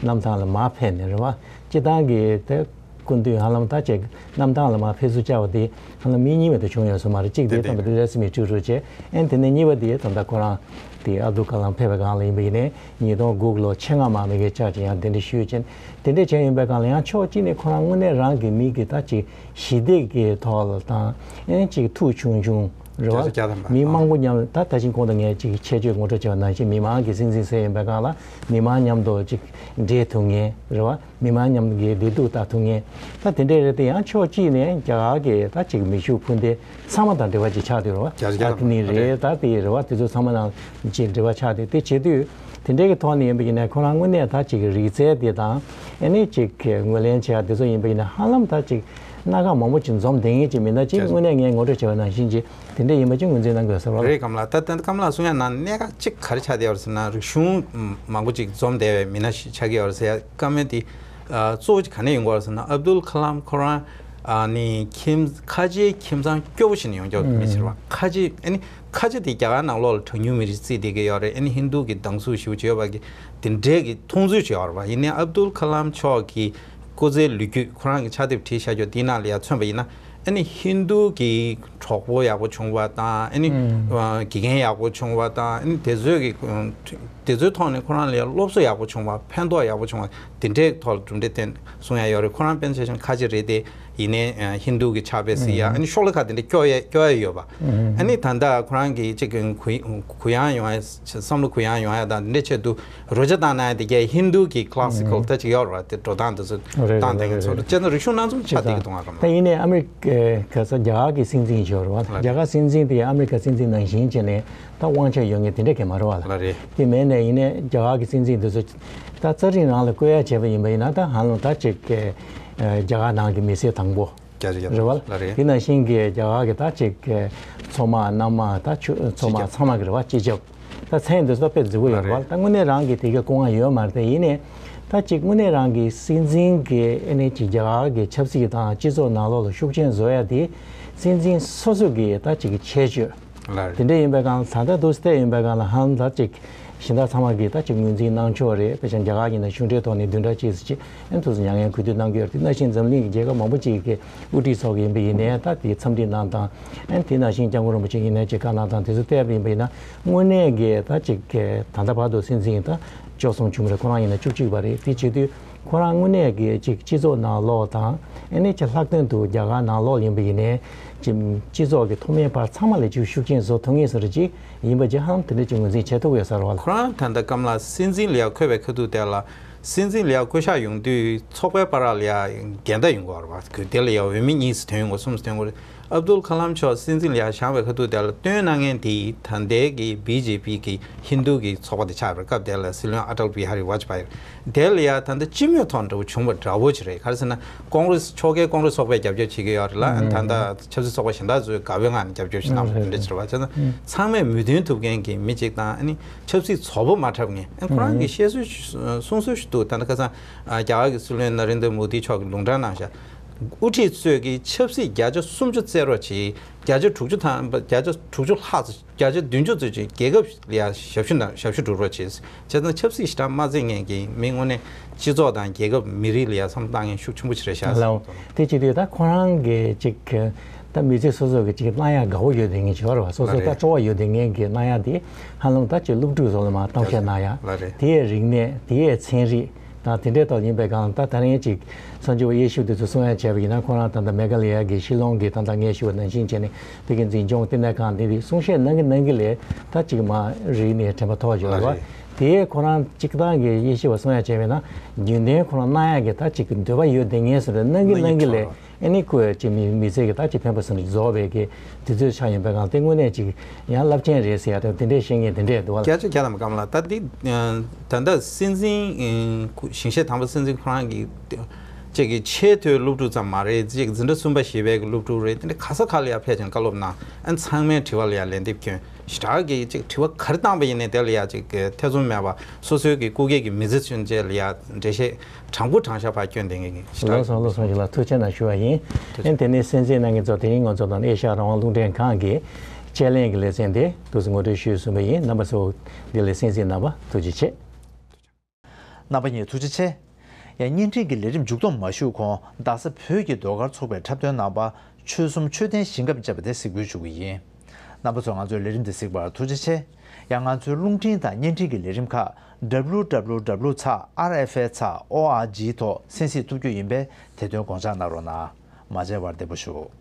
གནམ་ཐང་ལ་མར་ཕེབས་ནས་རེད་བ། སྤྱིར་བཏང་གི་དེ་སྐུ་མདུན་ཧ་ལམ་ད་ཅིག་གནམ་ཐང་ལ་མར་ཕེབས་བསུ་བཅར་བ་དེ་ཧ་ལམ་མི་གཉིས་མ་གཏོགས་བྱུང་ཡོད་ས་མ་རེད། གཅིག་དེ་ད་ལྟ་དེ་རེས་མི་ཀྲུག་ཀྲུག་བྱས། ཨན་དེ་ནས་གཉིས་པ་དེ་ད་ལྟ་ཁོ་རང་དེ་ཨབ་དུལ་ཀ་ལམ་ཕེབས་པའི་སྒང་ལ་ཡིན་པ་ཡིན་ནའི་ཉིས་སྟོང་དགུ་ལོ་ཆེད་མངགས་མར་མི་གི་བཅར་ཅིག་ཡང་དེ་འདྲ་ཞུས་ཅན་དེ་འདྲ་བྱས་ཡིན་པའི་སྒང་ལ་ཡང་ཕྱོགས་གཅིག་ནས་ཁོ་རང་དངོས་གནས་རང་གི་མི་གི་ད་ཅིག་ཞི་བདེ་གི་ཐོག་ལ་དང་ཨན་ཅིག་ཐུགས་ཆུང་ཆུང་རེད་བ། མི་མང་པོ་མཉམ་ད་ད་ཕྱིན་གོང་དུ་ངས་ཅིག་ཆེད་བརྗོད་ངོ་སྤྲོད་བྱས་པ་ནང་བཞིན་མི་མང་གི་སྲིད་འཛིན་ཟེར་ཡིན་པའི་སྒང་ལ་མི་མང་མཉམ་དུ་ཅིག་འབྲེལ་ཐུབ་མཁན་རེད་བ། མི་མང་མཉམ་གྱི་བདེ་སྡུག་ལྟ་ཐུབ་མཁན། ད་དེ་འདྲས་རེད་དེ་ཡང་ཕྱོགས་གཅིག་ནས་རྒྱ་གར་གྱི་ད་ཅིག་མི་ཤུགས་འཕུར་མདེལ་ཚང་མ་དང་འབྲེལ་བ་ཅིག་ཆགས་བསྡད་རེད་བ། རྒྱ་ཆེ་ཨ་ཁི་ནི་རེད་ད་དེ་རེད་བ། དེ་ཚོ་ཚང་མ་དང་ཅིག་འབྲེལ་བ་ཆགས་བསྡད་དེ་བྱེད་དུས་དེ་འདྲས་ཀྱི་ཐོག་ནས་ཡིན་པ་ཡིན་ན་ཁོ་རང་དངོས་གནས་ད་ཅིག་རིག་རྩལ་དེ་དང་ཨ་ནི་ཅིག་ངོས་ལེན་བྱེད་ཡ་དེ་ཚོ་ཡིན་པ་ཡིན་ན་ཧ་ལམ་ད་ཅིག་སྣ་ཁ་མང་པོ་ཅིག་འཛོམས་བསྡད་མཁན་ཅིག་མིན་ན་ཅིག་དངོས་གནས་ངས་ངོ་སྤྲོད་བྱས་པ་ནང་བཞིན་ཅིག་དེ་འདྲས་ཡིན་པ་ཅིག་ངོས་འཛིན་གནང་དགོས་ས་རེད། རེད་གམ་ལགས། ད་ད་ལྟ་ཀམ་ལགས་གསུང་ཡ་ནང་གནད་འགག་གཅིག་ག་རེ་ཆགས་བསྡད་ཡོད་རེད་ཟེར་ན་རིག་གཞུང་མང་པོ་ཅིག་འཛོམས་བསྡད་པའི་མི་སྣ་ཞིག་ཆགས་ཀྱི་ཡོད་རེད་ཟེར་ཡ་བཀའ་མོལ་དེ་ཨ་གཙོ་བོ་ཅིག་ག་ནས་ཡོང་གི་ཡོད་རེད་ཟེར་ན་ཨབ་དུལ་ཁ་ལམ་ཁོ་རང་ཨ་ནི་ཁྱིམ་ཁ་ཆེའི་ཁྱིམ་ཚང་སྐྱོ་པོ་ཞིག་ནས་ཡོང་ཀྱོག་མི་ཟེར་བ། ཁ་ཆེ་ཨ་ནི་ཁ་ཆེ་དེ་རྒྱ་གར་ནང་ལོགས་ལ་གྲངས་ཉུང་མི་རིགས་བརྩིས་བསྡད་ཀྱི་ཡོད་རེད། ཨ་ནི་ཧིན་དུ་གི་སྡང་ཟུག་ཞེ་པོ་ཅིག་ཡོད་པ་གི་དེ་འདྲས་ཀྱི་མཐོང་ཚུལ་ཅིག་ཡོད་རེད་བ། ཡིན་ནའི་ཨབ་དུལ་ཁ་ལམ་མཆོག་གི་སྐུ་ཚེའི་ལོ་རྒྱུས་ཁོ་རང་གི་ཕྱག་དེབ་བྲིས་བཞག་རྒྱུ་དེའི་ནང་ལ་ཡང་མཚོན་པ་ཡིན་ན། ཨ་ནི་ཧིན་དུ་གི་གྲོགས་པོ་ཡག་པོ་བྱུང་བ་དང་ཨ་ནི་ཨ་དགེ་རྒན་ཡག་པོ་བྱུང་བ་དང་ཨ་ནི་དེ་ཚོས་ཀྱི་དེ་ཚོའི་ཐོག་ནས་ཁོ་རང་ལ་ཡང་སློབ་གསོ་ཡག་པོ་བྱུང་བ་ཕན་ཐོགས་ཡག་པོ་བྱུང་བ་དེ་འདྲའི་ཐོག་ལ་གྲུབ་འབྲས་བསྟན་གསུང་ཡ་ཡོད་རེད། ཁོ་རང་དཔེར་ན་ཆ་བཞག་ན་ཁ་ཆེ་རེད་དེ་ཡིན་ནའི་ཧིན་དུ་གི་ཕྱག་དཔེ་གཟིགས་ཡ་ཨ་ནི་ཤོག་ལྷེ་ཁ་དེ་འདྲ་སྐྱོར་ཡ་སྐྱོར་ཡ་ཡོད་པ། ཨ་ནི་ད་ལྟ་ཁོ་རང་གི་ཅིག་གུ་གུ་ཡངས་ཡོང་ཡ་བསམ་བློ་གུ་ཡངས་ཡོང་ཡ་དང་དེ་འདྲའི་ཆེད་དུ། རོལ་ཆ་བཏང་ན་དེ་གའི་ཧིན་དུ་གི་ཀླ་སི་ཀལ་ད་ཅིག་ཡོད་རེད་བ། དེ་འགྲོ་སྟངས་དེ་ཚོ་རེད་བཏང་རེད་བསྡད་མཁན་ཚོ་རེད། རེད་བྱས་ན་རིག་གཞུང་སྣ་འཛོམས་ཆགས་བསྡད་ཀྱི་འདུག་ང་ག་ད་ཡིན་ནའི་ཨ་མི་རི་ཀ་ག་ས་རྒྱ་གར་གི་སྲིད་འཛིན་ཡོད་རེད་བ། ལ་རྒྱ་གར་སྲིད་འཛིན་དེ་ཨ་མི་རི་ཀ་སྲིད་འཛིན་ནང་བཞིན་བྱས་ནས་ད་དབང་ཆ་ཡོད་མཁན་དེ་འདྲ་གས་མ་རེད་བ་ལ། ལ་རེད། དེ་མེད་ནས་ཡིན་ནའི་རྒྱ་གར་གི་སྲིད་འཛིན་དེ་ཚོ་ད་རྩ་ཁྲིམས་ནང་ལ་བཀོད་ཡ་བྱས་པ་ཡིན་པ་ཡིན་ན་ད་ཧ་ལམ་ད་ཅིག་གི་རྒྱ་གར་ནང་གི་མི་སེར་དང་པོ། རྒྱ་རྒྱ་རེད་བ། ལ་རེད། དེ་ནང་བཞིན་གྱི་རྒྱ་གར་གྱི་ད་ཅིག་གི་མཚོ་དམག་གནམ་དམག་ད་ཆུ་མཚོ་དམག་ཚང་མ་གི་རེད་བ། སྤྱི་ཁྱབ་ད་མཚན་དེ་ཚོ་དཔེ་རྫིག་པོ་ཡོད་རེད་བ། ལ་རེད། ད་དངོས་གནས་རང་གི་དེ་གའི་སྐུ་དབང་ཡོད་མ་རེད། དེ་ཡིན་ནའི་ད་ཅིག་དངོས་གནས་རང་གི་སྲིད་འཛིན་གྱི་ཨེ་ནས་ཅིག་རྒྱ་གར་གྱི་ཆབ་སྲིད་དང་སྤྱི་ཚོགས་ནང་ལོགས་ལ་ཤུགས་རྐྱེན་བཟོ་ཡ་དེ་སྲིད་འཛིན་སོ་སོ་གི་ད་ཅིག་གི་ཁྱད་ཆོས། ལ་རེད། དེ་འདྲ་ཡིན་པའི་སྒང་ད་ལྟ་འདུག་སེ་ཡིན་པའི་སྒང་ལ་ཧང་ད་ཅིག་གཞན་དག་ཚང་མ་གིས་ད་ཅིག་ངོས་འཛིན་གནང་ཆོག་རེད། དཔེ་ཆ་རྒྱ་གར་ཡིན་ན་གཞུང་འབྲེལ་ཐོག་ནས་བདུན་ཕྲག་གཅིག་ཙམ་ཅིག་ཨན་ཐུགས་སུ་མྱ་ངན་གུས་འདུད་གནང་གི་ཡོད་རེད། དེ་ནང་བཞིན་འཛམ་གླིང་གི་རྒྱལ་ཁབ་མང་པོ་ཅིག་གིས་དབུ་ཁྲིད་སོགས་ཡིན་པ་ཡིན་ནའི་ད་དེ་འཚམས་འདྲི་གནང་དང་ཨན་དེ་ནང་བཞིན་སྐྱབས་མགོན་རིན་པོ་ཆེ་ཡིན་ནའི་ཅིག་བཀའ་གནང་དང་དེ་ཚོ་བལྟས་པ་ཡིན་པ་ཡིན་ན་དངོས་གནས་ཀྱི་ད་ཅིག་ད་ལྟ་བར་དུ་སྲིད་འཛིན་ད་བཅུ་གསུམ་བྱུང་རེད། ཁོ་རང་ཡིན་ན་བཅུ་གཅིག་པ་རེད། དེ་བྱེད་དུས། ཁོ་རང་དངོས་གནས་ཀྱི་ཅིག་སྤྱི་ཚོགས་ནང་ལོགས་དང་ཨེ་ནས་ཅིག་ལྷག་དོན་དུ་རྒྱ་གར་ནང་ལོགས་ཡིན་པ་ཡིན་ནའི་ཅིག་སྤྱི་ཚོགས་ཀྱི་ཐོག་མའི་བར་ཚང་མ་ལ་ཅིག་ཤུགས་རྐྱེན་བཟོ་ཐུབ་ངེས་ཟེར་ཅིག་ཡིན་པ་ཅིག་ཧ་ལམ་དེ་འདྲ་ཅིག་ངོས་འཛིན་བྱེད་ཐུབ་ཡོད་ས་རེད་བ། ཁོ་རང་ད་ལྟ་སྐམ་ལགས་སྲིད་འཛིན་ལ་ཡ་འཁོད་པའི་ཁ་ཐུག་དེ་ལ་སྲིད་འཛིན་ལ་ཡ་བསྐོ་གཞག་ཡོང་དུས་ཚོགས་པའི་བར་ལ་ཡ་འགལ་ཟླ་ཡོང་གི་ཡོད་རེད་བ། དེ་ལ་ཡ་འོས་མི་གཉིས་སུ་ཐོན་ཡོང་གི་གསུམ་སུ་ཐོན་གི་རེད། ཨབ་དུལ་ཁ་ལམ་མཆོག་སྲིད་འཛིན་ལ་ཡར་བཞེངས་པའི་ཁ་ཐུག་དེ་ལ་བཏོན་གནང་མཁན་དེ་ད་ལྟའི་གི་བི་ཇེ་པི་གི་ཧིན་རྡུ་གི་ཚོགས་པ་དེ་ཆགས་པའི་སྐབས་དེ་ལ་སྲིད་བློན་ཨ་ཏལ་བི་ཧ་རི་ཝ་ཇ་པ་ཡི་དེ་ལ་ཡར་ད་ལྟ་སྤྱི་མོས་ཐོག་འདྲ་བོ་བྱུང་བ་འདྲ་བོ་ཅིག་རེད། ག་རེ་ཟེར་ན་ཀོང་རེ་སི་ཕྱོགས་འགལ་ཀོང་རེ་སི་ཚོགས་པས་རྒྱབ་སྐྱོར་བྱེད་ཀྱི་ཡོད་རེད་ལ། ཨ་ནི་ད་ལྟ་ཆབ་སྲིད་ཚོགས་པ་གཞན་དག་ཚོས་དགའ་བའི་ངང་ནས་རྒྱབ་སྐྱོར་ཞིག་གནང་བ་དེ་འདྲ་ཅིག་རེད་བ། བྱས་ཙང་ཚང་མས་མོས་མཐུན་ཐུབ་མཁན་གྱི་མི་གཅིག་དང་། ཨ་ནི་ཆབ་སྲིད་བཙོག་པོ་མ་འཁྲབ་མཁན། ཨ་ཁོ་རང་གིས་བཤད་སྲོལ་གསུང་སྲོལ་ཞིག་འདུག་ད་ལྟ་ཁ་སང་རྒྱ་གར་གྱི་སྲིད་བློན་ན་རེན་དྲ་མོ་དི་མཆོག་གིས་ལུང་དྲངས་གནང་ཤག་དབུ་ཁྲིད་ཚོས་ཀྱི་ཆབ་སྲིད་བརྒྱ་ཆ་སུམ་ཅུ་བཙལ་རོགས་གྱིས། བརྒྱ་ཆ་དྲུག་ཅུ་དང་བརྒྱ་ཆ་དྲུག་ཅུ་ལྷག་ཙམ། བརྒྱ་ཆ་བདུན་ཅུ་ཙམ་ཅིག་རྒྱལ་ཁབ་ལ་ཡ་ཞབས་ཞུ་གནང་། ཞབས་ཞུ་སྒྲུབ་རོགས་བྱེད། བྱས་ཙང་ཆབ་སྲིད་ཞེ་དྲག་མ་འཛིན་མཁན་གྱི་མི་དངོས་གནས་སྤྱི་ཚོགས་དང་རྒྱལ་ཁབ་མི་རིགས་ལ་ཡ་བསམ་བློ་བཏང་མཁན་ཤུགས་ཆེན་པོ་ཅིག་རེད་ཤག་ལའོ། དེ་བྱེད་དུས་ད་ཁོ་རང་གི་ཅིག་ད་མི་ཚེ་སོ་སོ་གི་ཅིག་གནང་ཡག་དགའ་བོ་ཡོད་དེ་ངན་ཅིག་ཡོད་རེད་བ། སོ་སོ་ལ་ད་རེད། སྤྲོ་བ་ཡོད་དེ་ངན་གྱི་གནང་ཡག་དེ་ཧ་ལམ་ད་ཅིག་སློབ་ཕྲུག་ཚོ་ལ་མར་གཏམ་བཤད་གནང་ཡག་ལ་རེད། དེའི་རིག་གནས། དེའི་ཚན་རིག་དང་དེ་འདྲའི་ཐོག་ཡིན་པའི་སྒང་ད་ད་རིང་ཅིག་སངས་རྒྱས་པ་དབྱེ་ཞིབ་དེ་ཚོ་གསུང་ཡ་བྱས་པ་ཡིན་ན། ཁོ་རང་ད་ལྟ་མེ་ག་ལ་ཡ་གི་ཤི་ལོང་གི་ད་ལྟ་དབྱེ་ཞིབ་པ་ནང་བཞིན་བྱས་ནས་དེ་གི་འཛིན་སྐྱོང་ལྟེ་གནས་ཁང་དེ་དེ་གསུང་བཤད་གནང་གི་གནང་གི་ལས་ད་ཅིག་མ་རིག་ནས་དྲན་པ་ཐོར་བ་ཡོད་རེད་བ། དེ་ཁོ་རང་ཅིག་ད་གི་དབྱེ་ཞིབ་པ་གསུང་ཡ་བྱས་པ་ཡིན་ན་རྒྱུན་ལྡན་ཁོ་རང་གནང་ཡ་གི་ད་ཅིག་གི་འདོད་པ་ཡོད་དེ་ངན་ཟེར་ནས་གནང་གི་གནང་གི་ལས། ཨ་ནི་ཁོས་ཅིག་མི་མི་ཚེ་གི་ད་ཅིག་ཕན་པ་སུ་ནས་རྫོགས་པའི་གི་དུས་ཚོད་ཆགས་ཡིན་པའི་སྒང་དེ་དངོས་གནས་ཅིག་ཡང་རླབས་ཆེན་རེད་ཟེར་ཡ་དེ་འདྲས་བཤད་མཁན་དེ་འདྲས་འདུག་བ། བརྒྱ་ཆ་བརྒྱ་དང་མ་གམ་ལ་ད་འདི་ད་ལྟ་སྲིད་འཛིན་ཞིང་གཤེགས་དང་པོ་སྲིད་འཛིན་ཁོ་རང་གི་ཅིག་གི་ཆེས་མཐོའི་སློབ་ཕྲུག་ཙམ་མ་རེད། ཅིག་འཛིན་གྲྭ་གསུམ་པ་བཞི་པའི་གི་སློབ་ཕྲུག་རེད། དེ་འདྲ་ག་ས་ག་ལ་ཡ་ཕལ་ཆེར་བཀའ་སློབ་གནང་། ཨ་ཚང་མའི་དྲི་བ་ལ་ཡ་ལན་འདེབས་སྐྱོན། ཞེ་དྲག་གི་ཅིག་དྲི་བ་ག་རེ་བཏང་པ་ཡིན་ནའི་དེ་ལ་ཡ་ཅིག་གི་ཐེ་ཚོམ་མེད་པ་སོ་སོའི་གི་སྐུ་སྒེར་གྱི་མི་ཚེ་མཚོན་བྱེད་ལ་ཡ་འགྲེལ་བཤད་དྲང་པོ་དྲང་བཞག་ཕར་སྐྱོན་བསྡད་མཁན་གྱི་ཞེ་དྲག་ལགས་སོ། ལགས་སོ། ཞུ་ལ་ཐུགས་རྗེ་གནང་ཞུ་བ་ཡིན། ཐུགས་རྗེ་ཆེ། ཨེ་དེ་ནས་གསན་གཟིགས་གནང་མཁན་ཚོ་དེ་རིང་ང་ཚོ་དང་ཨེ་ཤ་ཡ་རང་དབང་རླུང་འཕྲིན་ཁང་གི་དཔྱད་གླེང་གི་ལེ་ཚན་དེ་འདུག་སེ་ངོ་སྤྲོད་ཞུས་ཟིན་པ་ཡིན། རྣམ་པ་ཚོ་འདི་ལ་གསན་གཟིགས་གནང་བ་ཐུགས་རྗེ་ཆེ། རྣམ་པ་གཉིས་ཐུགས་རྗེ་ཆེ། ཡང་བརྙན་འཕྲིན་གྱི་ལས་རིམ་མཇུག་སྡོམ་མ་ཞུས་གོང་རྡ་ས་བོད་ཀྱི་ཟློས་གར་ཚོགས་པའི་འཁྲབ་སྟོན་རྣམ་པ་ཆོལ་གསུམ་མཆོད་རྟེན་ཞིང་ཁམས་བཅས་པ་དེ་གཟིགས་འབུལ་ཞུ་གི་ཡིན། རྣམ་པ་ཚོས་ང་ཚོའི་ལས་རིམ་འདི་གཟིགས་པར་ཐུགས་རྗེ་ཆེ། ཡང་ང་ཚོའི་རླུང་འཕྲིན་དང་བརྙན་འཕྲིན་གྱི་ལས་རིམ་ཁག་W W W ཚེག་R F A ཚེག O R G ཐོག་གསན་གཟིགས་ཐུབ་རྒྱུ་ཡིན་པས་དེ་དོན་དགོངས་འཇགས་གནང་རོགས་གནང་། མ་མཇལ་བར་བདེ་པོ་བཞུགས།